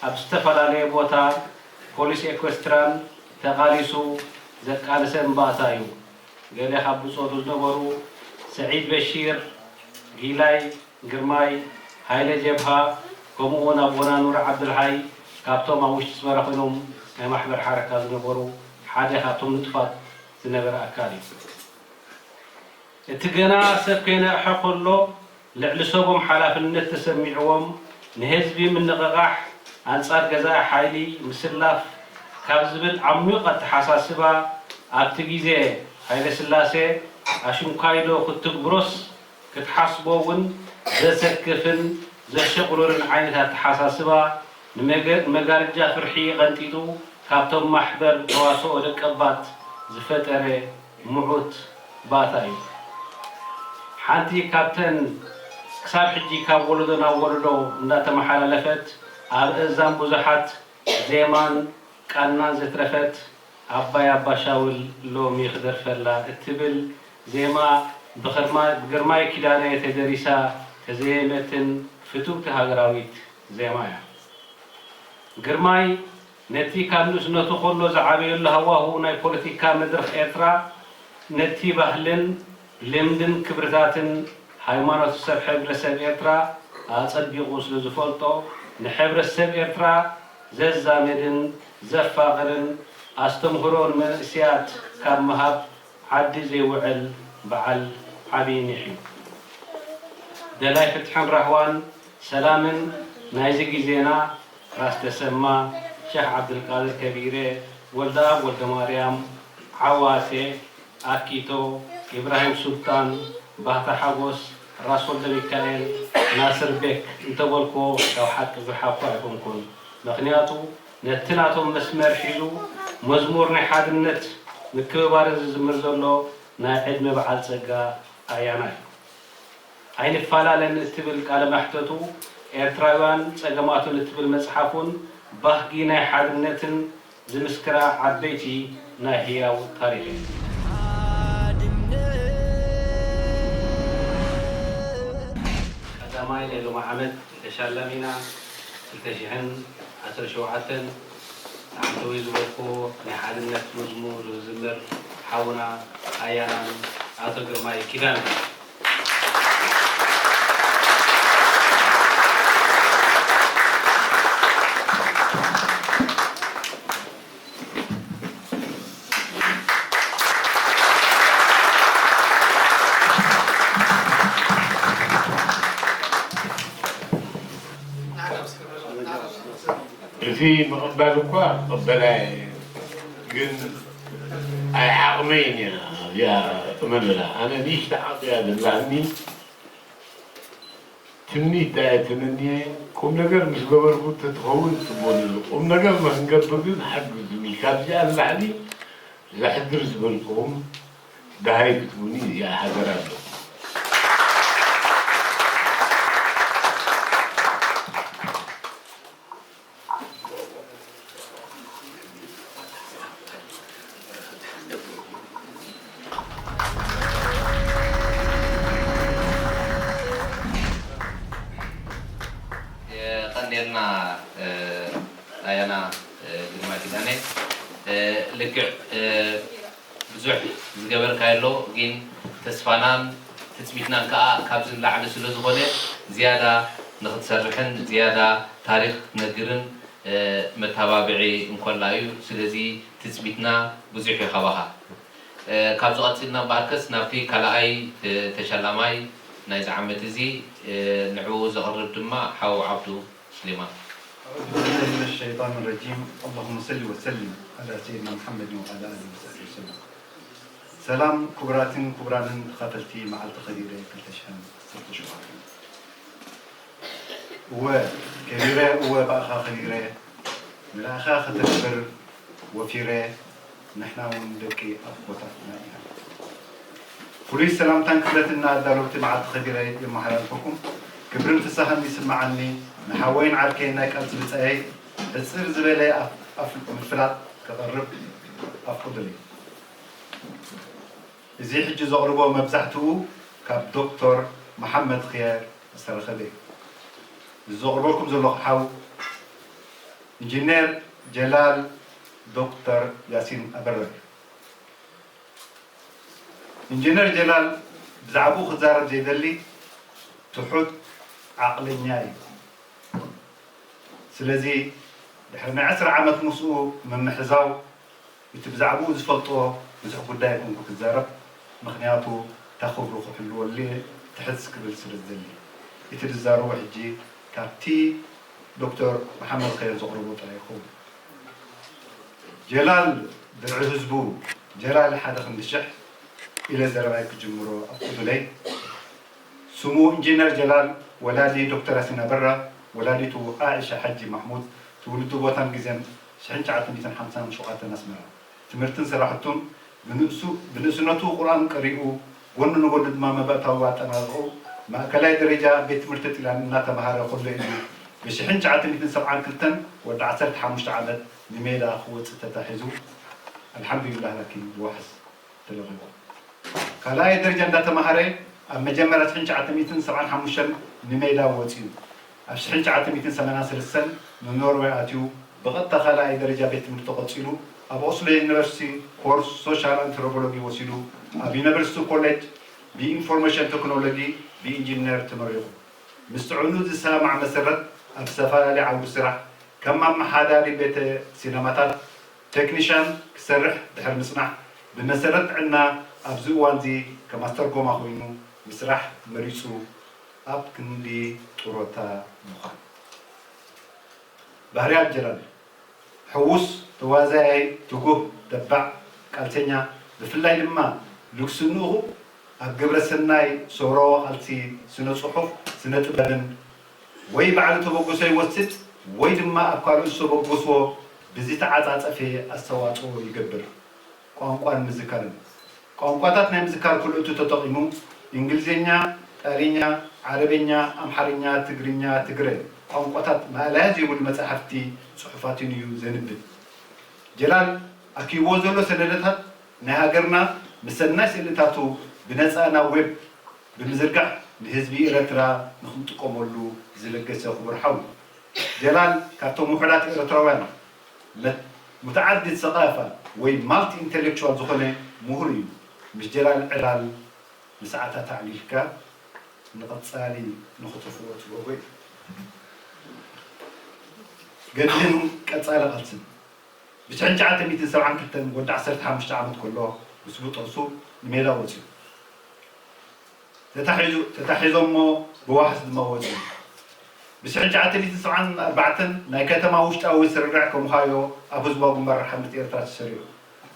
ኣብ ዝተፈላለየ ቦታ ፖሊስ ኤኮስትራን ተቓሊሱ ዘቃለሰ እምባእታ እዩ። ገለ ካብ ብጾቱ ዝነበሩ ሰዒድ በሺር፣ ጊላይ፣ ግርማይ፣ ሃይለ ጀብሃ ከምኡ እውን ኣቦና ኑር ዓብዱልሓይ ካብቶም ኣብ ውሽጢ ኣስመራ ኮይኖም ናይ ማሕበር ሓረካ ዝነበሩ ሓደ ካብቶም ንጡፋት ዝነበረ ኣካል እዩ። እቲ ገና ሰብ ከይነቕሐ ከሎ ልዕሊ ሰቦም ሓላፍነት ተሰሚዕዎም ንህዝቢ ምንቕቓሕ ኣንጻር ገዛኢ ሓይሊ ምስላፍ ካብ ዝብል ዓሚቕ ኣተሓሳስባ ኣብቲ ግዜ ሃይለስላሴ ኣሽንኳይዶ ክትግብሮስ ክትሓስቦ እውን ዘሰክፍን ዘሸቕሉልን ዓይነት ኣተሓሳስባ ንመጋርጃ ፍርሒ ቐንጢጡ ካብቶም ማሕበር ተዋስኦ ደቀባት ዝፈጠረ ምዑት ባእታ እዩ። ሓንቲ ካብተን ክሳብ ሕጂ ካብ ወለዶ ናብ ወለዶ እንዳተመሓላለፈት ኣብ እዛን ብዙሓት ዜማን ቃናን ዘትረፈት ኣባይ ኣባሻውል ሎሚ ክደርፈላ እትብል ዜማ ብግርማይ ኪዳነ ተደሪሳ ተዘየመትን ፍትውቲ ሃገራዊት ዜማ እያ። ግርማይ ነቲ ካብ ንእስነቱ ከሎ ዝዓበየሉ ሃዋህው ናይ ፖለቲካ መድረኽ ኤርትራ ነቲ ባህልን ልምድን ክብርታትን ሃይማኖት ሰብ ሕብረተሰብ ኤርትራ ኣጸቢቑ ስለ ዝፈልጦ ንሕብረተሰብ ኤርትራ ዘዛመድን ዘፋቕርን ኣስተምህሮ ንመንእሰያት ካብ ምሃብ ዓዲ ዘይውዕል በዓል ዓቢ ኒሕ እዩ። ደላይ ፍትሕን ራህዋን ሰላምን ናይዚ ግዜና ራስ ተሰማ፣ ሸኽ ዓብደልቃድር ከቢረ፣ ወልደኣብ ወልደማርያም፣ ዓዋተ፣ ኣኪቶ፣ ኢብራሂም ሱልጣን፣ ባህታ ሓጎስ፣ ራስ ወልደሚካኤል፣ ናስር ቤክ እንተበልኩዎ ካብ ሓቂ ዝረሓቕኩ ኣይኮንኩን። ምኽንያቱ ነቲ ናቶም መስመር ሒዙ መዝሙር ናይ ሓድነት ምክብባርን ዝዝምር ዘሎ ናይ ዕድመ በዓል ጸጋ ኣያና እዩ። ኣይንፈላለን እትብል ቃለ ማሕተቱ፣ ኤርትራውያን ጸገማቱን እትብል መጽሓፉን ባህጊ ናይ ሓድነትን ዝምስክራ ዓበይቲ ናይ ህያው ታሪኽ እየን። ቀዳማይ ናይ ሎሚ ዓመት ተሻላሚና ክልተ ሽሕን ዓሰርተ ሸውዓተን ዓመታዊ ዝበልኩዎ ናይ ሓድነት መዝሙር ዝዝምር ሓውና ኣያናን ኣቶ ግርማይ ኪዳነ። እቲ ምቕባል እኳ ክቕበላ እየ፣ ግን ኣይዓቕመይን እያ እዚኣ እመንላ። ኣነ ንእሽቶ ዓቕሚ እያ ዘላኒ፣ ትምኒት እያ ተመንየ። ቁም ነገር ምስ ገበርኩ ተትኸውን ጽቡቕ ነይሩ። ቁም ነገር ንኽንገብር ግን ሓግዙኒ። ካብዚኣ ንላዕሊ ዘሕድር ዝበልኩኹም ደሃይ ክትብሉኒ እዚኣ ሓደራ ኣለኩም። የቐንየልና፣ እ፣ ኣያና፣ እ፣ ግርማ ኪዳነ። እ፣ ልክዕ፣ እ፣ ብዙሕ ዝገበርካዮ ኣሎ፣ ግን ተስፋናን ትጽቢትናን ከኣ ካብዚ ንላዕሊ ስለ ዝኾነ፣ ዝያዳ ንኽትሰርሕን ዝያዳ ታሪኽ ክትነግርን፣ እ፣ መተባብዒ እንኮላ እዩ። ስለዚ ትጽቢትና ብዙሕ እዩ ካባኻ። እ፣ ካብዚ ቀጺልና እምበኣርከስ ናብቲ ካልኣይ፣ እ፣ ተሸላማይ ናይዚ ዓመት እዚ፣ እ፣ ንዕኡ ዘቕርብ ድማ ሓው ዓብዱ ስሌማን። أعوذ بالله من الشيطان الرجيم. اللهم صل وسلم على سيدنا محمد وعلى آله وصحبه وسلم. ሰላም ክቡራትን ክቡራንን ተኻተልቲ መዓልቲ ከቢረ ክልተ ሽሕን ዓሰርተ ሸውዓተን። እወ ከቢረ፣ እወ ብኣኻ ከቢረ፣ ንኣኻ ከተክብር ወፊረ፣ ንሕና እውን ደቂ ኣቦታትና ኢና። ፍሉይ ሰላምታን ክብረትን እናኣዳለውቲ መዓልቲ ከቢረ የመሓላልፈኩም። ክብርን ፍሳህን ይስምዓኒ፣ ንሓወይን ዓርከይን ናይ ቃልሲ ብጻየይ ሕጽር ዝበለ ኣፍ-፣ ኣፍ-፣ ምፍላጥ ከቕርብ ኣፍቅዱለይ። እዚ ሕጂ ዘቕርቦ መብዛሕትኡ ካብ ዶክተር መሓመድ ኽያር ዝተረኸበ እዩ። እዚ ዘቕርበልኩም ዘለኹ ሓው ኢንጂነር ጀላል ዶክተር ያሲን ኣበራ እዩ። ኢንጂነር ጀላል ብዛዕባኡ ክዛረብ ዘይደሊ ትሑት ዓቕለኛ እዩ። ስለዚ ድሕሪ ናይ ዕስራ ዓመት ምስኡ ምምሕዛው እቲ ብዛዕባኡ ዝፈልጦ ብዙሕ ጉዳይ ኣይኮንኩ ክዛረብ፣ ምኽንያቱ እታ ክብሩ ክሕልወሉ እየ ትሕዝ ክብል ስለ ዝደሊ። እቲ ዝዛረቦ ሕጂ ካብቲ ዶክተር መሓመድ ኸይር ዘቕረቦ ጥራይ ይኸውን። ጀላል ድርዒ ህዝቡ፣ ጀላል ሓደ ክንዲ ሽሕ ኢለ ዘረባይ ክጅምሮ ኣፍቅዱለይ። ስሙ ኢንጂነር ጀላል፣ ወላዲ ዶክተር ያሲን ኣበራ፣ ወላዲቱ ዓኢሻ ሓጂ ማሕሙድ፣ ትውልዲ ቦታን ግዜን ሽሕን ትሽዓተ ሚእትን ሓምሳን ሸውዓተን ኣስመራ። ትምህርትን ስራሕቱን ብንእሱ-፣ ብንእስነቱ ቁርኣን ቀሪኡ፣ ጎኒ ንጎኒ ድማ መባእታዊ ኣጠናቕቑ ማእከላይ ደረጃ ቤት ትምህርቲ ጥልያን እናተምሃረ ከሎ እዩ ብሽሕን ትሽዓተ ሚእትን ሰብዓን ክልተን ወዲ ዓሰርተ ሓሙሽተ ዓመት ንሜዳ ክወጽእ ተታሒዙ። ኣልሓምዱሊላህ ላኪን ብዋሕስ ተለቒቑ። ካልኣይ ደረጃ እንዳተማሃረ ኣብ መጀመርያ ሽሕን ትሽዓተ ሚእትን ሰብዓን ሓሙሽተን ንሜዳ ወጺኡ። ኣብ ሽሕን ትሽዓተ ሚእትን ሰማንያን ሰለስተን ንኖርወይ ኣትዩ ብቐጥታ ካልኣይ ደረጃ ቤት ትምህርቲ ቀጺሉ ኣብ ኦስሎ ዩኒቨርሲቲ ኮርስ ሶሻል ኣንትሮፖሎጂ ወሲዱ ኣብ ዩኒቨርሲቲ ኮሌጅ ብኢንፎርሜሽን ቴክኖሎጂ ብኢንጂነር ተመሪቑ። ምስ ጥዕኑ ዝሰማማዕ መሰረት ኣብ ዝተፈላለየ ዓውዲ ስራሕ ከም ኣመሓዳሪ ቤተ ሲነማታት ቴክኒሻን ክሰርሕ ድሕሪ ምጽናሕ፣ ብመሰረት ጥዕና ኣብዚ እዋንዚ ከም ኣስተርጎማ ኮይኑ ምስራሕ መሪጹ ኣብ ክንዲ ጡረታ ምዃን። ባህርያት ጀላል፣ ሕዉስ፣ ተዋዛያይ፣ ትጉህ፣ ተባዕ፣ ቃልሰኛ፣ ብፍላይ ድማ ልግስንኡ ኣብ ግብረ ሰናይ፣ ሰውራዊ ቃልሲ፣ ስነ ጽሑፍ፣ ስነ ጥበብን ወይ ባዕሉ ተበግሶ ይወስድ ወይ ድማ ኣብ ካልኦት ዝተበገስዎ ብዝተዓጻጸፈ ኣስተዋጽኦ ይገብር። ቋንቋን ምዝካርን። ቋንቋታት ናይ ምዝካር ክልእቱ ተጠቒሙ፣ እንግሊዝኛ፣ ጣልኛ፣ ዓረብኛ፣ ኣምሓርኛ፣ ትግርኛ፣ ትግረ ቋንቋታት ማእለያ ዘይብሉ መጻሕፍቲ ጽሑፋትን እዩ ዘንብብ። ጀላል ኣኪብዎ ዘሎ ሰነዳታት ናይ ሃገርና ምስ ሰናይ ስእልታቱ ብነጻ ናብ ዌብ ብምዝርጋሕ ንህዝቢ ኤረትራ ንኽንጥቀመሉ ዝለገሰ ክቡር ሓው እዩ። ጀላል ካብቶም ውሑዳት ኤረትራውያን መ-፣ ሙተዓድድ ሰቓፋ ወይ ማልቲ ኢንተሌክቹዋል ዝኾነ ምሁር እዩ። ምስ ጀላል ዕላል ንሰዓታት ኣዕሊልካ ንቐጻሊ ንኽተፍዎ ትገብሮ እዩ። ገድልን ቀጻሊ ቃልስን። ብሽሕን ትሽዓተ ሚእትን ሰብዓን ክልተን ወዲ ዓሰርተ ሓሙሽተ ዓመት ከሎ ብስቡእ ጥቕሱ ንሜዳ ወጺኡ። ተታሒዙ-፣ ተታሒዞሞ ብዋሕስ ድማ ወጺኡ። ብስሕን ትሽዓተ ሚእትን ሰብዓን ኣርባዕተን ናይ ከተማ ውሽጣዊ ስርርዕ ከምዃዮ ኣብ ህዝባዊ ግንባር ሓርነት ኤርትራ ተሰሪዑ።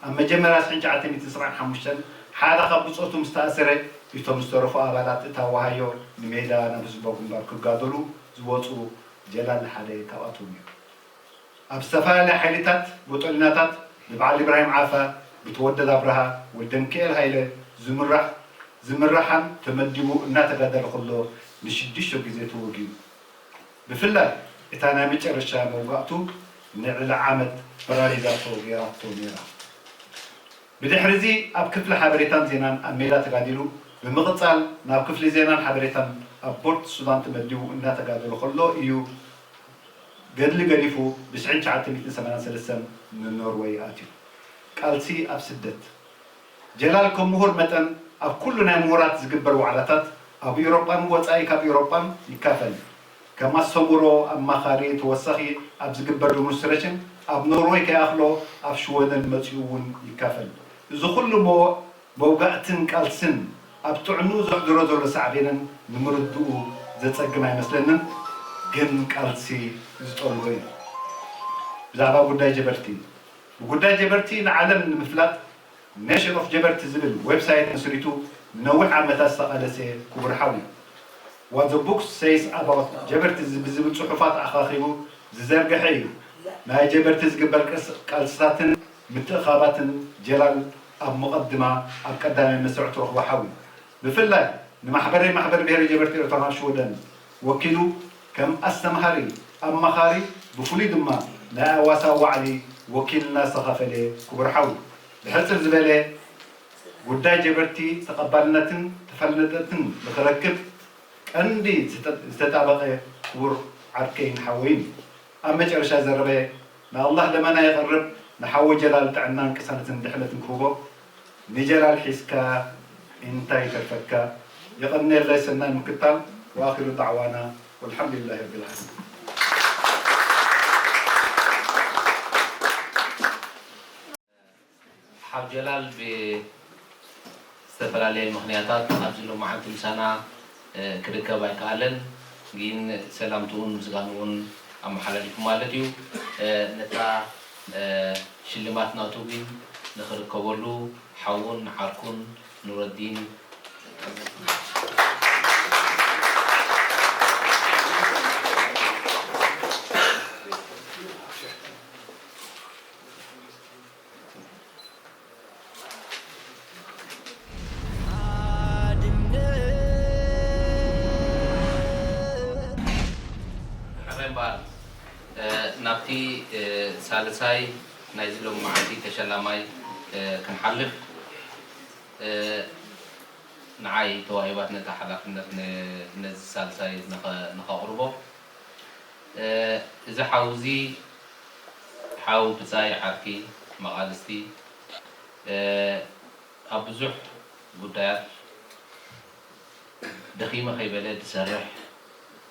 ኣብ መጀመርያ ስሕን ትሽዓተ ሚእትን ሰብዓን ሓሙሽተን ሓደ ካብ ብጾቱ ምስ ተኣሰረ፣ እቶም ዝተረፉ ኣባላት እታ ዋሃዮ ንሜዳ ናብ ህዝባዊ ግንባር ክጋደሉ ዝወጹ ጀላል ሓደ ካብኣቶም እዩ። ኣብ ዝተፈላለያ ሓይልታት ቦጦሊናታት ብበዓል ኢብራሂም ዓፋ፣ ብተወደድ ኣብርሃ፣ ወልደሚካኤል ሃይለ ዝምራሕ ዝምራሕን ተመዲቡ እናተጋደለ ከሎ ንሽዱሽተ ግዜ ተወጊኡ። ብፍላይ እታ ናይ መጨረሻ መውጋእቱ ንልዕሊ ዓመት ፓራሊዛቶ ገይራቶ ነይራ። ብድሕሪ እዚ ኣብ ክፍሊ ሓበሬታን ዜናን ኣብ ሜዳ ተጋዲሉ፣ ብምቕጻል ናብ ክፍሊ ዜናን ሓበሬታን ኣብ ፖርት ሱዳን ተመዲቡ እናተጋደለ ከሎ እዩ ገድሊ ገዲፉ ብስሕን ትሽዓተ ሚእትን ሰማንያን ሰለስተን ንኖርወይ ኣትዩ። ቃልሲ ኣብ ስደት። ጀላል ከም ምሁር መጠን ኣብ ኩሉ ናይ ምሁራት ዝግበር ዋዕላታት ኣብ ኤውሮጳን ወጻኢ ካብ ኤውሮጳን ይካፈል። ከም ኣስተምህሮ ኣማኻሪ ተወሳኺ ኣብ ዝግበር ዲሞንስትሬሽን ኣብ ኖርወይ ከይኣኽሎ ኣብ ሽወደን መጺኡ እውን ይካፈል። እዚ ኩሉ መ- መውጋእትን ቃልስን ኣብ ጥዕንኡ ዘሕድሮ ዘሎ ሳዕቤንን ንምርድኡ ዘጸግም ኣይመስለንን፣ ግን ቃልሲ ዝጠልቦ እዩ። ብዛዕባ ጉዳይ ጀበርቲ፣ ብጉዳይ ጀበርቲ ንዓለም ንምፍላጥ ኔሽን ኦፍ ጀበርቲ ዝብል ዌብሳይት መስሪቱ ንነዊሕ ዓመታት ዝተቓለሰ ክቡር ሓው እዩ። What the Book Says About ጀበርቲ ብዝብል ጽሑፋት ኣኻኺቡ ዝዘርግሐ እዩ። ናይ ጀበርቲ ዝግበር ቅርስ- ቃልስታትን ምትእኻባትን ጀላል ኣብ መቐድማ ኣብ ቀዳማይ መስርዕ ትረኽቦ ሓው እዩ። ብፍላይ ንማሕበረይ ማሕበር ብሄረ ጀበርቲ ኤርትራ ኣብ ሽወደን ወኪሉ ከም ኣስተምሃሪ፣ ኣማኻሪ፣ ብፍሉይ ድማ ናይ ኣዋሳ ዋዕሊ ወኪልና ዝተኻፈለ ክቡር ሓው እዩ። ብሕጽር ዝበለ ጉዳይ ጀበርቲ ተቐባልነትን ተፈላጥነትን ንኽረክብ ቀንዲ ዝተጣበቐ ክቡር ዓርከይን ሓወይን እዩ። ኣብ መጨረሻ ዘረበ ንኣላህ ለመና የቕርብ፣ ንሓወይ ጀላል ጥዕናን ቅሳነትን ድሕነትን ክህቦ። ንጀላል ሒዝካ እንታይ ይተርፈካ? የቐንየለይ ሰናይ ምክታል። ወኣኺሩ ዳዕዋና ወልሓምዱሊላሂ ረቢል ዓለሚን። ሓው ጀላል ብዝተፈላለየ ምኽንያታት ኣብዚ ሎማዓንቲ ምሳና ክርከብ ኣይከኣለን፣ ግን ሰላምትኡን ምስጋንኡን ኣመሓላሊፉ ማለት እዩ። ነታ ሽልማት ናቱ ግን ንኽርከበሉ ሓዉን ዓርኩን ኑረዲን ሓራይ እምበኣር፣ ናብቲ ሳልሳይ ናይዚ ሎሚ መዓልቲ ተሸላማይ ክንሓልፍ፣ ንዓይ ተዋሂባትኒ እታ ሓላፍነት ነዚ ሳልሳይ ንኸቕርቦ። እዚ ሓው እዚ ሓው ብጻይ ዓርኪ መቓልስቲ፣ ኣብ ብዙሕ ጉዳያት ደኺመ ከይበለ ዝሰርሕ፣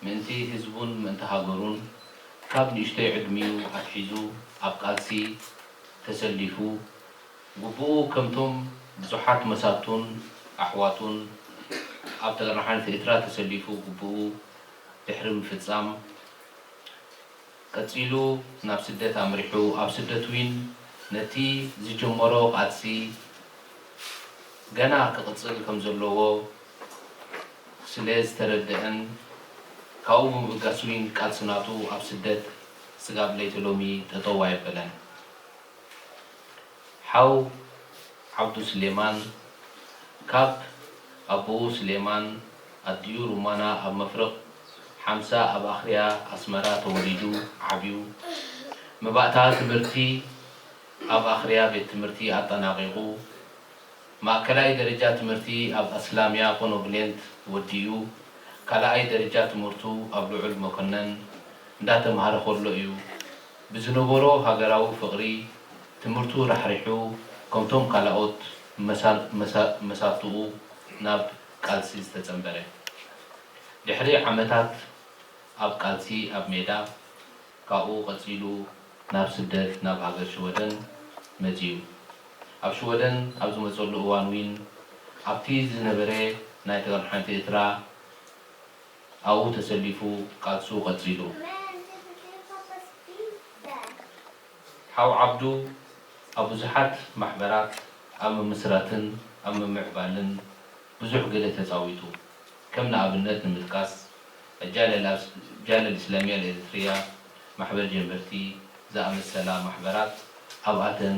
ምእንቲ ህዝቡን ምእንቲ ሃገሩን ካብ ንእሽተይ ዕድሚኡ ኣትሒዙ ኣብ ቃልሲ ተሰሊፉ፣ ግቡኡ ከምቶም ብዙሓት መሳቱን ኣሕዋቱን ኣብ ተቐናሓንቲ ኤርትራ ተሰሊፉ ግቡኡ ድሕሪ ምፍጻም፣ ቀጺሉ ናብ ስደት ኣምሪሑ፣ ኣብ ስደት ዊን ነቲ ዝጀመሮ ቃልሲ ገና ክቕጽል ከም ዘለዎ ስለ ዝተረደአን፣ ካብኡ ብምብጋስ ዊን ቃልሲ ናቱ ኣብ ስደት ስጋብ ለይቲ ሎሚ ጠጠው ኣየበለን። ሓው ዓብዱ ስሌማን፣ ካብ ኣቦኡ ስሌማን ኣዲኡ ሩማና ኣብ መፍርቕ ሓምሳ ኣብ ኣኽርያ ኣስመራ ተወሊዱ ዓብዩ። መባእታ ትምህርቲ ኣብ ኣኽርያ ቤት ትምህርቲ ኣጠናቒቑ፣ ማእከላይ ደረጃ ትምህርቲ ኣብ ኣስላምያ ፖኖብሌንት ወዲኡ፣ ካልኣይ ደረጃ ትምህርቱ ኣብ ልዑል መኮነን እንዳተምሃረ ከሎ እዩ ብዝነበሮ ሃገራዊ ፍቕሪ ትምህርቱ ራሕሪሑ ከምቶም ካልኦት መሳል- መሳ- መሳቱኡ ናብ ቃልሲ ዝተጸንበረ። ድሕሪ ዓመታት ኣብ ቃልሲ ኣብ ሜዳ ካብኡ ቀጺሉ ናብ ስደት ናብ ሃገር ሽወደን መጺኡ። ኣብ ሽወደን ኣብ ዝመጸሉ እዋን ዊን ኣብቲ ዝነበረ ናይ ተቐናሓንቲ ኤርትራ ኣብኡ ተሰሊፉ ቃልሱ ቀጺሉ። ሓው ዓብዱ ኣብ ብዙሓት ማሕበራት ኣብ ምምስራትን ኣብ ምምዕባልን ብዙሕ ግደ ተጻዊቱ። ከም ንኣብነት ንምጥቃስ፣ ጃለል ኣስ-፣ ጃለል ኢስላሚያ ኤሪትሪያ፣ ማሕበር ጀንበርቲ ዝኣመሰላ ማሕበራት ኣብኣተን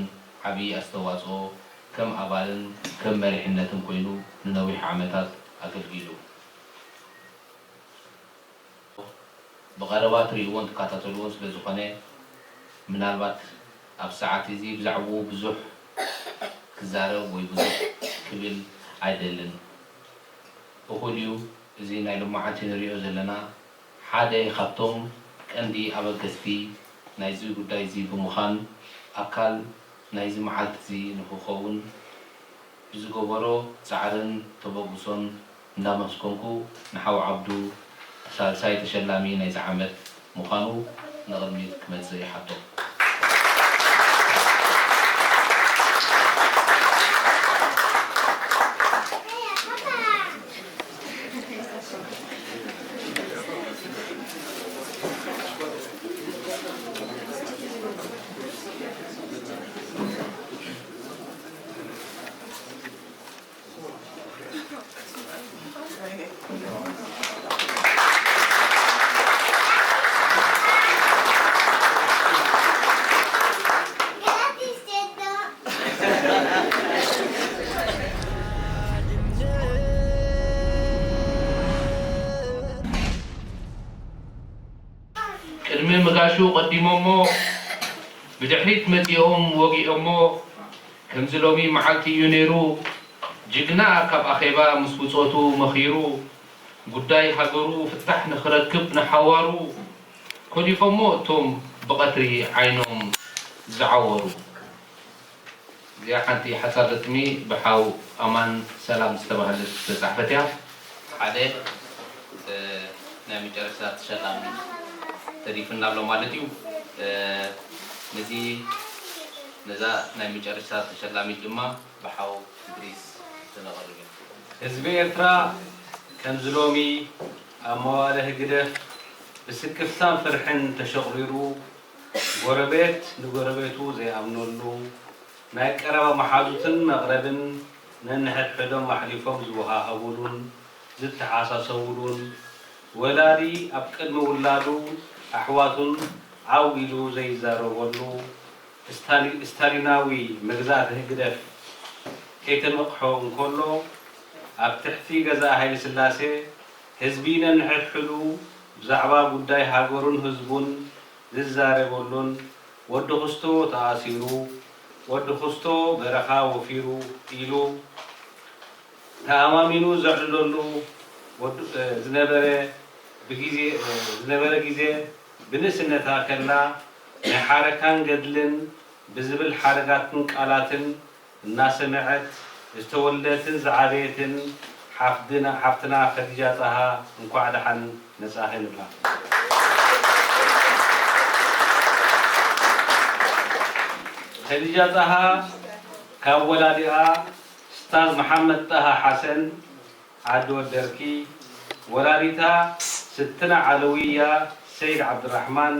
ዓቢ ኣስተዋጽኦ ከም ኣባልን ከም መሪሕነትን ኮይኑ ንነዊሕ ዓመታት ኣገልጊሉ። ብቐረባ ትርእይዎን ትከታተልዎን ስለ ዝኾነ፣ ምናልባት ኣብ ሰዓት እዚ ብዛዕባኡ ብዙሕ ክዛረብ ወይ ብዙሕ ክብል ኣይደልን። እኹል እዩ፣ እዚ ናይ ሎማዓንቲ ንሪኦ ዘለና ሓደ ካብቶም ቀንዲ ኣበገስቲ ናይዚ ጉዳይ እዚ ብምዃን፣ ኣካል ናይዚ መዓልቲ እዚ ንኽኸውን ብዝገበሮ ጻዕርን ተበግሶን እንዳመስገንኩ፣ ንሓው ዓብዱ ሳልሳይ ተሸላሚ ናይዚ ዓመት ምዃኑ ንቕድሚት ክመጽእ ይሓቶ። ቅድሚ ምጋሹ ቀዲሞሞ፣ ብድሕሪት መጺኦም ወጊኦሞ፣ ከምዚ ሎሚ መዓልቲ እዩ ነይሩ፣ ጅግና ካብ ኣኼባ ምስ ብጾቱ መኺሩ፣ ጉዳይ ሃገሩ ፍታሕ ንኽረክብ ንሓዋሩ፣ ኮሊፎሞ እቶም ብቐትሪ ዓይኖም ዝዓወሩ። እዚኣ ሓንቲ ሓጻር ግጥሚ ብሓው ኣማን ሰላም ዝተባህለት ዝተጻሕፈት እያ። ሓደ፣ እ፣ ናይ መጨረሻ ተሸላሚ ተሪፉና ኣሎ ማለት እዩ። እ፣ ነዚ፣ ነዛ ናይ መጨረሻ ተሸላሚት ድማ ብሓው እድሪስ ተነቐርብ እዩ። ህዝቢ ኤርትራ ከምዚ ሎሚ ኣብ መዋእለ ህግደፍ ብስክፍታን ፍርሕን ተሸቑሪሩ፣ ጎረቤት ንጎረቤቱ ዘይኣምነሉ፣ ናይ ቀረባ መሓዙትን መቕረብን ነንሕድሕዶም ኣሕሊፎም ዝወሃሃቡሉን ዝተሓሳሰቡሉን፣ ወላዲ ኣብ ቅድሚ ውላዱ ኣሕዋቱን ዓው ኢሉ ዘይዛረበሉ፣ ስታሊ-፣ ስታሊናዊ መግዛእቲ ህግደፍ ከይተመቕሖ እንከሎ፣ ኣብ ትሕቲ ገዛኢ ሃይለስላሴ ህዝቢ ነንሕድሕዱ ብዛዕባ ጉዳይ ሃገሩን ህዝቡን ዝዛረበሉን፣ ወዲ ክስቶ ተኣሲሩ፣ ወዲ ክስቶ በረኻ ወፊሩ ኢሉ ተኣማሚኑ ዘዕልለሉ ወዱ-፣ እ፣ ዝነበረ ብግዜ፣ እ፣ ዝነበረ ግዜ፣ ብንእስነታ ከላ ናይ ሓረካን ገድልን ብዝብል ሓረጋትን ቃላትን እናሰምዐት ዝተወልደትን ዝዓበየትን ሓፍትና፣ ሓፍትና ከዲጃ ጣሃ እንኳዕ ደሓን መጻኺ ንብላ። ከዲጃ ጣሃ ካብ ወላዲኣ ስታዝ መሓመድ ጣሃ ሓሰን ዓዲ ወደርኪ፣ ወላዲታ ስትና ዓለውያ ሰይድ ዓብዱራሕማን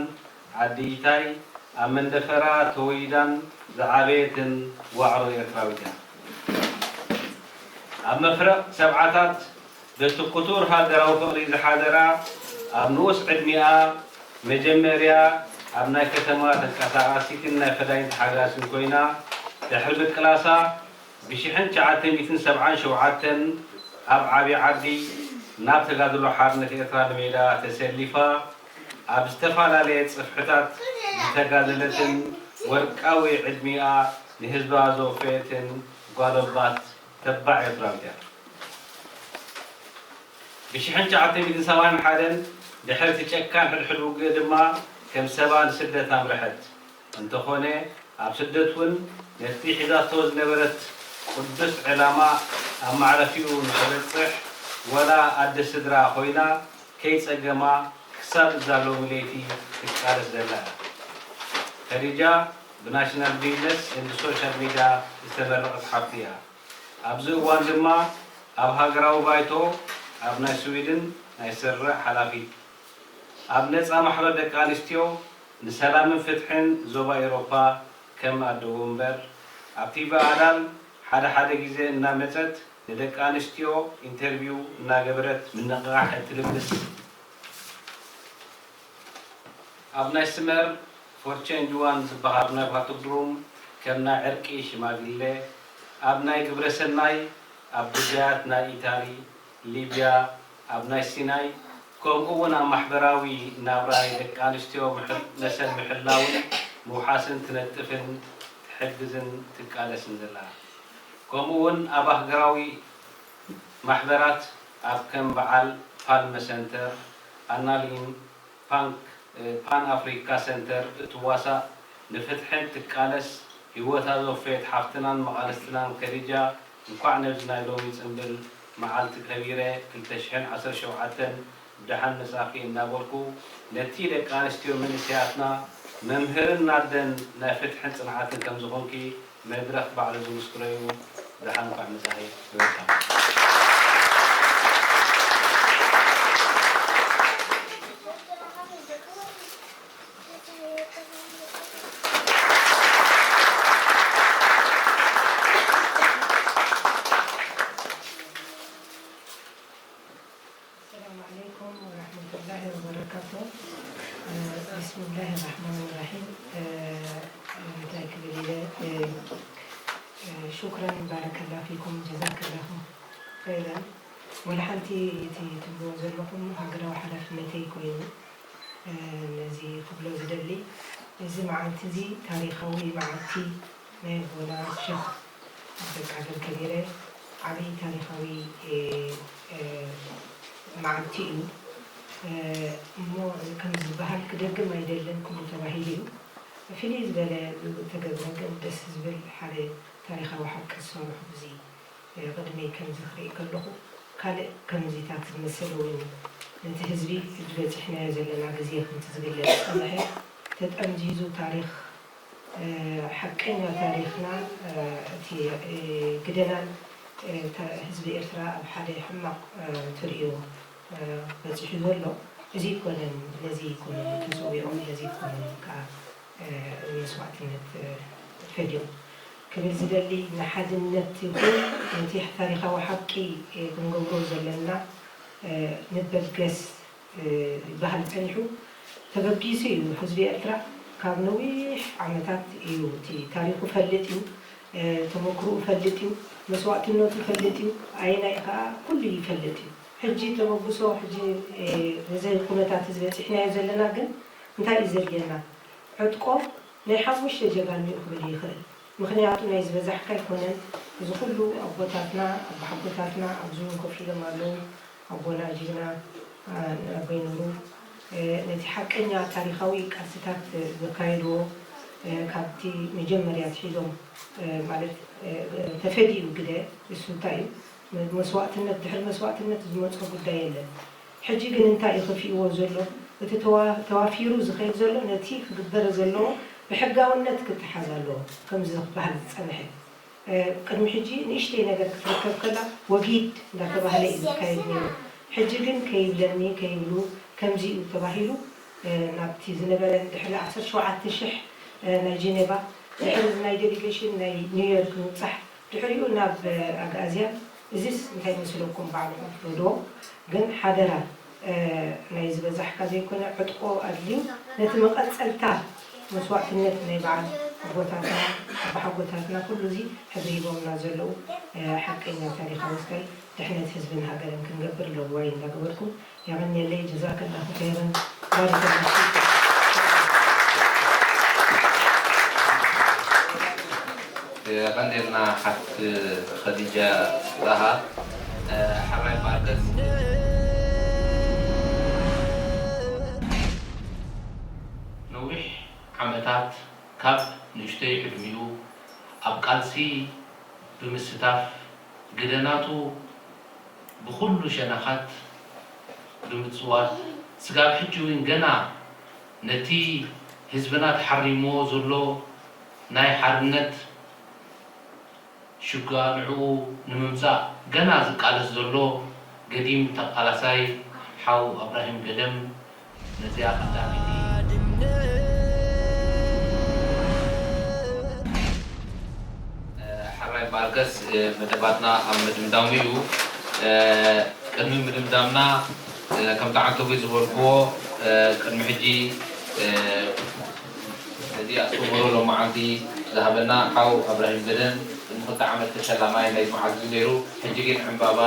ዓዲ ኢታይ፣ ኣብ መንደፈራ ተወሊዳን ዝዓበየትን ዋዕሮ ኤርትራዊት እያ። ኣብ መፍረቕ ሰብዓታት በቲ ክቱር ሃገራዊ ፍቕሪ ዝሓደራ፣ ኣብ ንኡስ ዕድሚኣ መጀመርያ ኣብ ናይ ከተማ ተንቀሳቓሲትን ናይ ፈዳይን ተሓጋዚትን ኮይና፣ ድሕሪ ምቅላሳ ብሽሕን ትሽዓተ ሚእትን ሰብዓን ሸውዓተን ኣብ ዓቢ ዓዲ ናብ ተጋድሎ ሓርነት ኤርትራ ንሜዳ ተሰሊፋ፣ ኣብ ዝተፈላለየ ጽፍሕታት ዝተጋደለትን ወርቃዊ ዕድሚኣ ንህዝባ ዘወፈየትን ጓል ባት ተባዕ ኤርትራዊት እያ። ብሽሕን ትሽዓተ ሚእትን ሰብዓን ሓደን ድሕሪ እቲ ጨካን ሕድሕድ ውግእ ድማ ከም ሰባ ንስደት ኣምርሐት። እንተኾነ፣ ኣብ ስደት እውን ነቲ ሒዛቶ ዝነበረት ቅዱስ ዕላማ ኣብ ማዕረፊኡ ንኽበጽሕ፣ ወላ ኣደ ስድራ ኮይና ከይጸገማ ክሳብ እዛ ሎሚ ለይቲ ትቃለስ ዘላ እያ። ከዲጃ ብናሽናል ቢዝነስ ኤንድ ሶሻል ሚድያ ዝተመረቐት ሓፍቲ እያ። ኣብዚ እዋን ድማ ኣብ ሃገራዊ ባይቶ ኣብ ናይ ስዊድን ናይ ስርዕ ሓላፊት፣ ኣብ ነጻ ማሕበር ደቂ ኣንስትዮ ንሰላምን ፍትሕን ዞባ ኤውሮፓ ከም ኣደ ወንበር፣ ኣብቲ ብኣዳል ሓደ ሓደ ግዜ እናመጸት ንደቂ ኣንስትዮ ኢንተርቪው እናገበረት ምንቕቓሕ እትልብስ፣ ኣብ ናይ ስመር ፎር ቼንጅ ዋን ዝበሃል ናይ ባትል ሩም ከም ናይ ዕርቂ ሽማግለ፣ ኣብ ናይ ግብረ ሰናይ፣ ኣብ ጉዳያት ናይ ኢታሊ፣ ሊብያ፣ ኣብ ናይ ሲናይ፣ ከምኡ እውን ኣብ ማሕበራዊ ናብራ ናይ ደቂ ኣንስትዮ ምሕ- መሰል ምሕላውን ምውሓስን ትነጥፍን ትሕግዝን ትቃለስን ዘላ። ከምኡ እውን ኣብ ኣህገራዊ ማሕበራት ኣብ ከም በዓል ፓልመ ሰንተር፣ ኣናሊን፣ ፓንክ ፓን ኣፍሪካ ሰንተር እትዋሳእ ንፍትሕን ትቃለስ ህይወታ ዘወፈየት ሓፍትናን መቓልስትናን ከዲጃ እንኳዕ ነዚ ናይ ሎሚ ጽንብል መዓልቲ ከቢረ ክልተ ሽሕን ዓሰርተ ሸውዓተን ብደሓን መጻእኪ እናበልኩ ነቲ ደቂ ኣንስትዮ መንእሰያትና መምህርን ናደን ናይ ፍትሕን ጽንዓትን ከም ዝኾንኪ መድረኽ ባዕሉ ዝምስክሮ እዩ። ደሓን እንኳዕ መጻኺ። Welcome። السلام عليكم ورحمة الله وبركاته. بسم الله الرحمن الرحيم. እንታይ ክብል ኢለ ሹክረን ባረከላ ፊኩም ጀዛከላሁ ኸይረን። ወላ ሓንቲ እቲ ትብልዎ ዘለኹም ሃገራዊ ሓላፍነተይ ኮይኑ ነዚ ክብሎ ዝደሊ እዚ መዓልቲ እዚ ታሪኻዊ መዓልቲ ናይ ኣቦና ሸኽ ዓብደልቃድር ከቢረ ዓብዪ ታሪኻዊ መዓልቲ እዩ እሞ ከም ዝበሃል ክደግም ኣይደልን ኩሉ ተባሂሉ እዩ። ፍልይ ዝበለ ዝተገብረ ግን ደስ ዝብል ሓደ ታሪኻዊ ሓቂ ዝሰርሑ ብዚ ቅድመይ ከምዚ ክርኢ ከለኹ ካልእ ከምዚታት ዝመሰለ እውን ነቲ ህዝቢ ሕጂ በፂሕናዮ ዘለና ግዜ ከምቲ ዝግለፅ ዝፀንሐ ተጠምዚዙ ታሪኽ ሓቀኛ ታሪኽና እቲ ግደናን ህዝቢ ኤርትራ ኣብ ሓደ ሕማቕ ትርእዮ በፂሑ ዘሎ እዚ ኣይኮነን ነዚ ኣይኮነን ተፀዊዖም ነዚ ኣይኮነን ከዓ መስዋዕትነት ፈድዮም ክብል ዝደሊ ንሓድነት ይኹን ነቲ ታሪኻዊ ሓቂ ክንገብሮ ዘለና ንበገስ ይበሃል ጸኒሑ ተበጊሱ እዩ። ህዝቢ ኤርትራ ካብ ነዊሕ ዓመታት እዩ እቲ ታሪኹ ፈልጥ እዩ፣ ተመክርኡ ፈልጥ እዩ፣ መስዋእትነቱ ፈልጥ እዩ፣ ኣየናይ ከኣ ኩሉ ይፈልጥ እዩ። ሕጂ ተበግሶ ሕጂ ነዚ ኩነታት እዚ በጺሕናዮ ዘለና ግን እንታይ እዩ ዘድልየና? ዕጥቆ ናይ ሓሙሽተ ጀጋኑ እዩ ክብል ይኽእል። ምኽንያቱ ናይ ዝበዛሕካ ኣይኮነን። እዚ ኩሉ ኣቦታትና ኣቦሓጎታትና ኣብዚ እውን ኮፍ ኢሎም ኣለዉ። ኣቦና ጅግና ኣቦይ ኑሩ ነቲ ሓቀኛ ታሪኻዊ ቃልስታት ዘካየድዎ ካብቲ መጀመርያ ኣትሒዞም ማለት ተፈዲኡ ግደ እሱ እንታይ እዩ መስዋእትነት ድሕሪ መስዋእትነት ዝመፆ ጉዳይ የለን። ሕጂ ግን እንታይ እዩ ከፊእዎ ዘሎ? እቲ ተዋፊሩ ዝኸይድ ዘሎ ነቲ ክግበር ዘለዎ ብሕጋውነት ክተሓዝ ኣለዎ ከምዚ ክበሃል ዝፀንሐ ቅድሚ ሕጂ ንእሽተይ ነገር ክትርከብ ከላ ወጊድ እንዳተባህለ እዩ ዝካየድ ነይሩ። ሕጂ ግን ከይብለኒ ከይብሉ ከምዚ እዩ ተባሂሉ ናብቲ ዝነበረ ድሕሪ ዓሰርተ ሸውዓተ ሽሕ ናይ ጀኔቫ ድሕሪ ናይ ዴሊጌሽን ናይ ኒውዮርክ ምብፃሕ ድሕሪኡ ናብ ኣግኣዝያን እዚስ እንታይ መስለኩም ባዕልኹም ፍረድዎ ግን ሓደራ ናይ ዝበዛሕካ ዘይኮነ ዕጥቆ ኣድልዩ ነቲ መቐፀልታ መስዋእትነት ናይ በዓል ኣቦታትና ኣቦሓጎታትና ኩሉ እዚ ሕብሪ ሂቦምና ዘለዉ ሓቀኛ ታሪኻዊ ስታይ ድሕነት ህዝብን ሃገርን ክንገብር ለዋይ እንዳገበርኩም የቐንየለይ ጀዛከላሁ ኸይረን ባሪከላሁ ፊኩም። የቐንየልና ሓፍቲ ኸዲጃ ጣሃ። ሓራይ ማርከስ ነዊሕ ዓመታት ካብ ንእሽተይ ዕድሚኡ ኣብ ቃልሲ ብምስታፍ ግደናቱ ብኹሉ ሸነኻት ብምፅዋት ስጋብ ሕጂ እውን ገና ነቲ ህዝብና ተሓሪምዎ ዘሎ ናይ ሓርነት ሽጋ ንዕኡ ንምምጻእ ገና ዝቃለስ ዘሎ ገዲም ተቃላሳይ ሓው ኣብራሂም ገደም ነዚኣ ቀዳመይቲ። ሓራይ ባርከስ መደባትና ኣብ ምድምዳሙ እዩ። ቅድሚ ምድምዳምና ከምቲ ዓንተቦይ ዝበልክዎ ቅድሚ ሕጂ ነዚ ኣስተምህሮ ሎማዓንቲ ዝሃበና ሓው ኣብራሂም ገደም ቅድሚ ክልተ ዓመት ተሸላማይ ናይ መዓልቲ እዩ ነይሩ። ሕጂ ግን ዕምባባ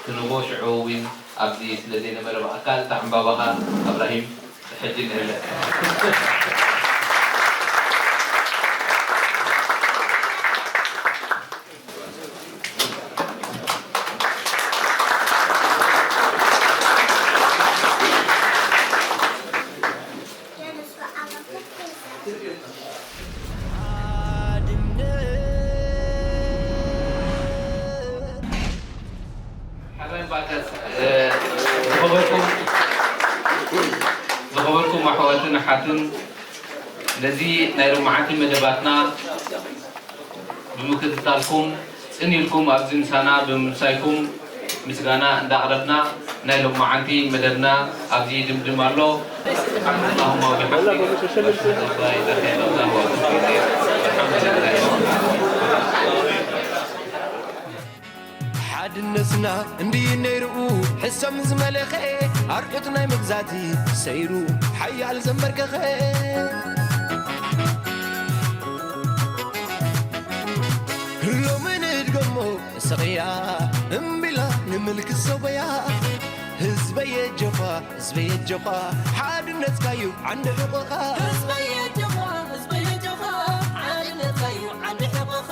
ክንቦ ሽዑ እውን ኣብዚ ስለ ዘይነበረ ብኣካል እታ ዕምባባኻ ኣብራሂም ሕጂ ንህበ። ሓራይ ባርከስ ዝኸበርኩም ኣሕዋትን ኣሓትን ነዚ ናይ ሎማዓንቲ መደባትና ብምክትታልኩም ጽን ኢልኩም ኣብዚ ምሳና ብምምሳይኩም ምስጋና እንዳቕረብና ናይ ሎማዓንቲ መደብና ኣብዚ ይድምድም ኣሎ። ስብሓን ኣላሁማ ወቢሓምዲህ። ኣሽሀዱ ኣን ላ ኢላሃ ኢለላህ ወአቱቡ ኢለይህ። ወልሓምዱሊላሂ ረቢል ዓለሚን። ሓድነትና እንድዩ ነይሩ ሕሰም ዝመለኸ ኣርዑት ናይ መግዛእቲ ሰይሩ ሓያል ዘንበርከኸ። ሎሚ ንድገሞ ስቕያ እምቢላ ንምልኪ ሰበያ። ህዝበይ ኣጆኻ፣ ህዝበይ ኣጆኻ፣ ሓድነትካዩ ዓንዲ ሕቖኻ። ህዝበይ ኣጆኻ፣ ህዝበይ ኣጆኻ፣ ሓድነትካዩ ዓንዲ ሕቖኻ።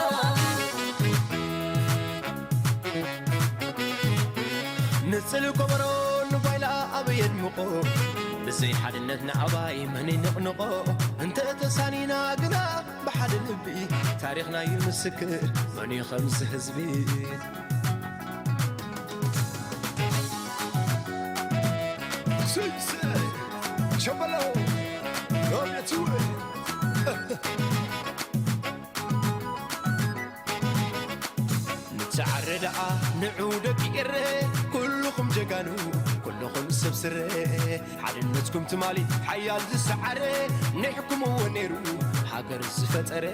ንጽል ከበሮ ንጓይላ ኣበይ የድምቖ? ብዘይ ሓድነት ንኣባይ መን ይንቕንቖ? እንተ ተሳኒና ግና ብሓደ ልቢ ታሪኽና እዩ ምስክር። መን እዩ ከምዚ ህዝቢ? ስይ፣ ስይ፣ ሸበሎ፣ ሮቤት፣ ንትዓረ ደኣ ንዑ ደቂ ኤረ፣ ኩልኹም ጀጋኑ፣ ኩልኹም ሰብ ስረ፣ ሓድነትኩም ትማሊ ሓያል ዝሰዓረ፣ ኒሕኩምዎ ነይሩ ሃገር ዝፈጠረ።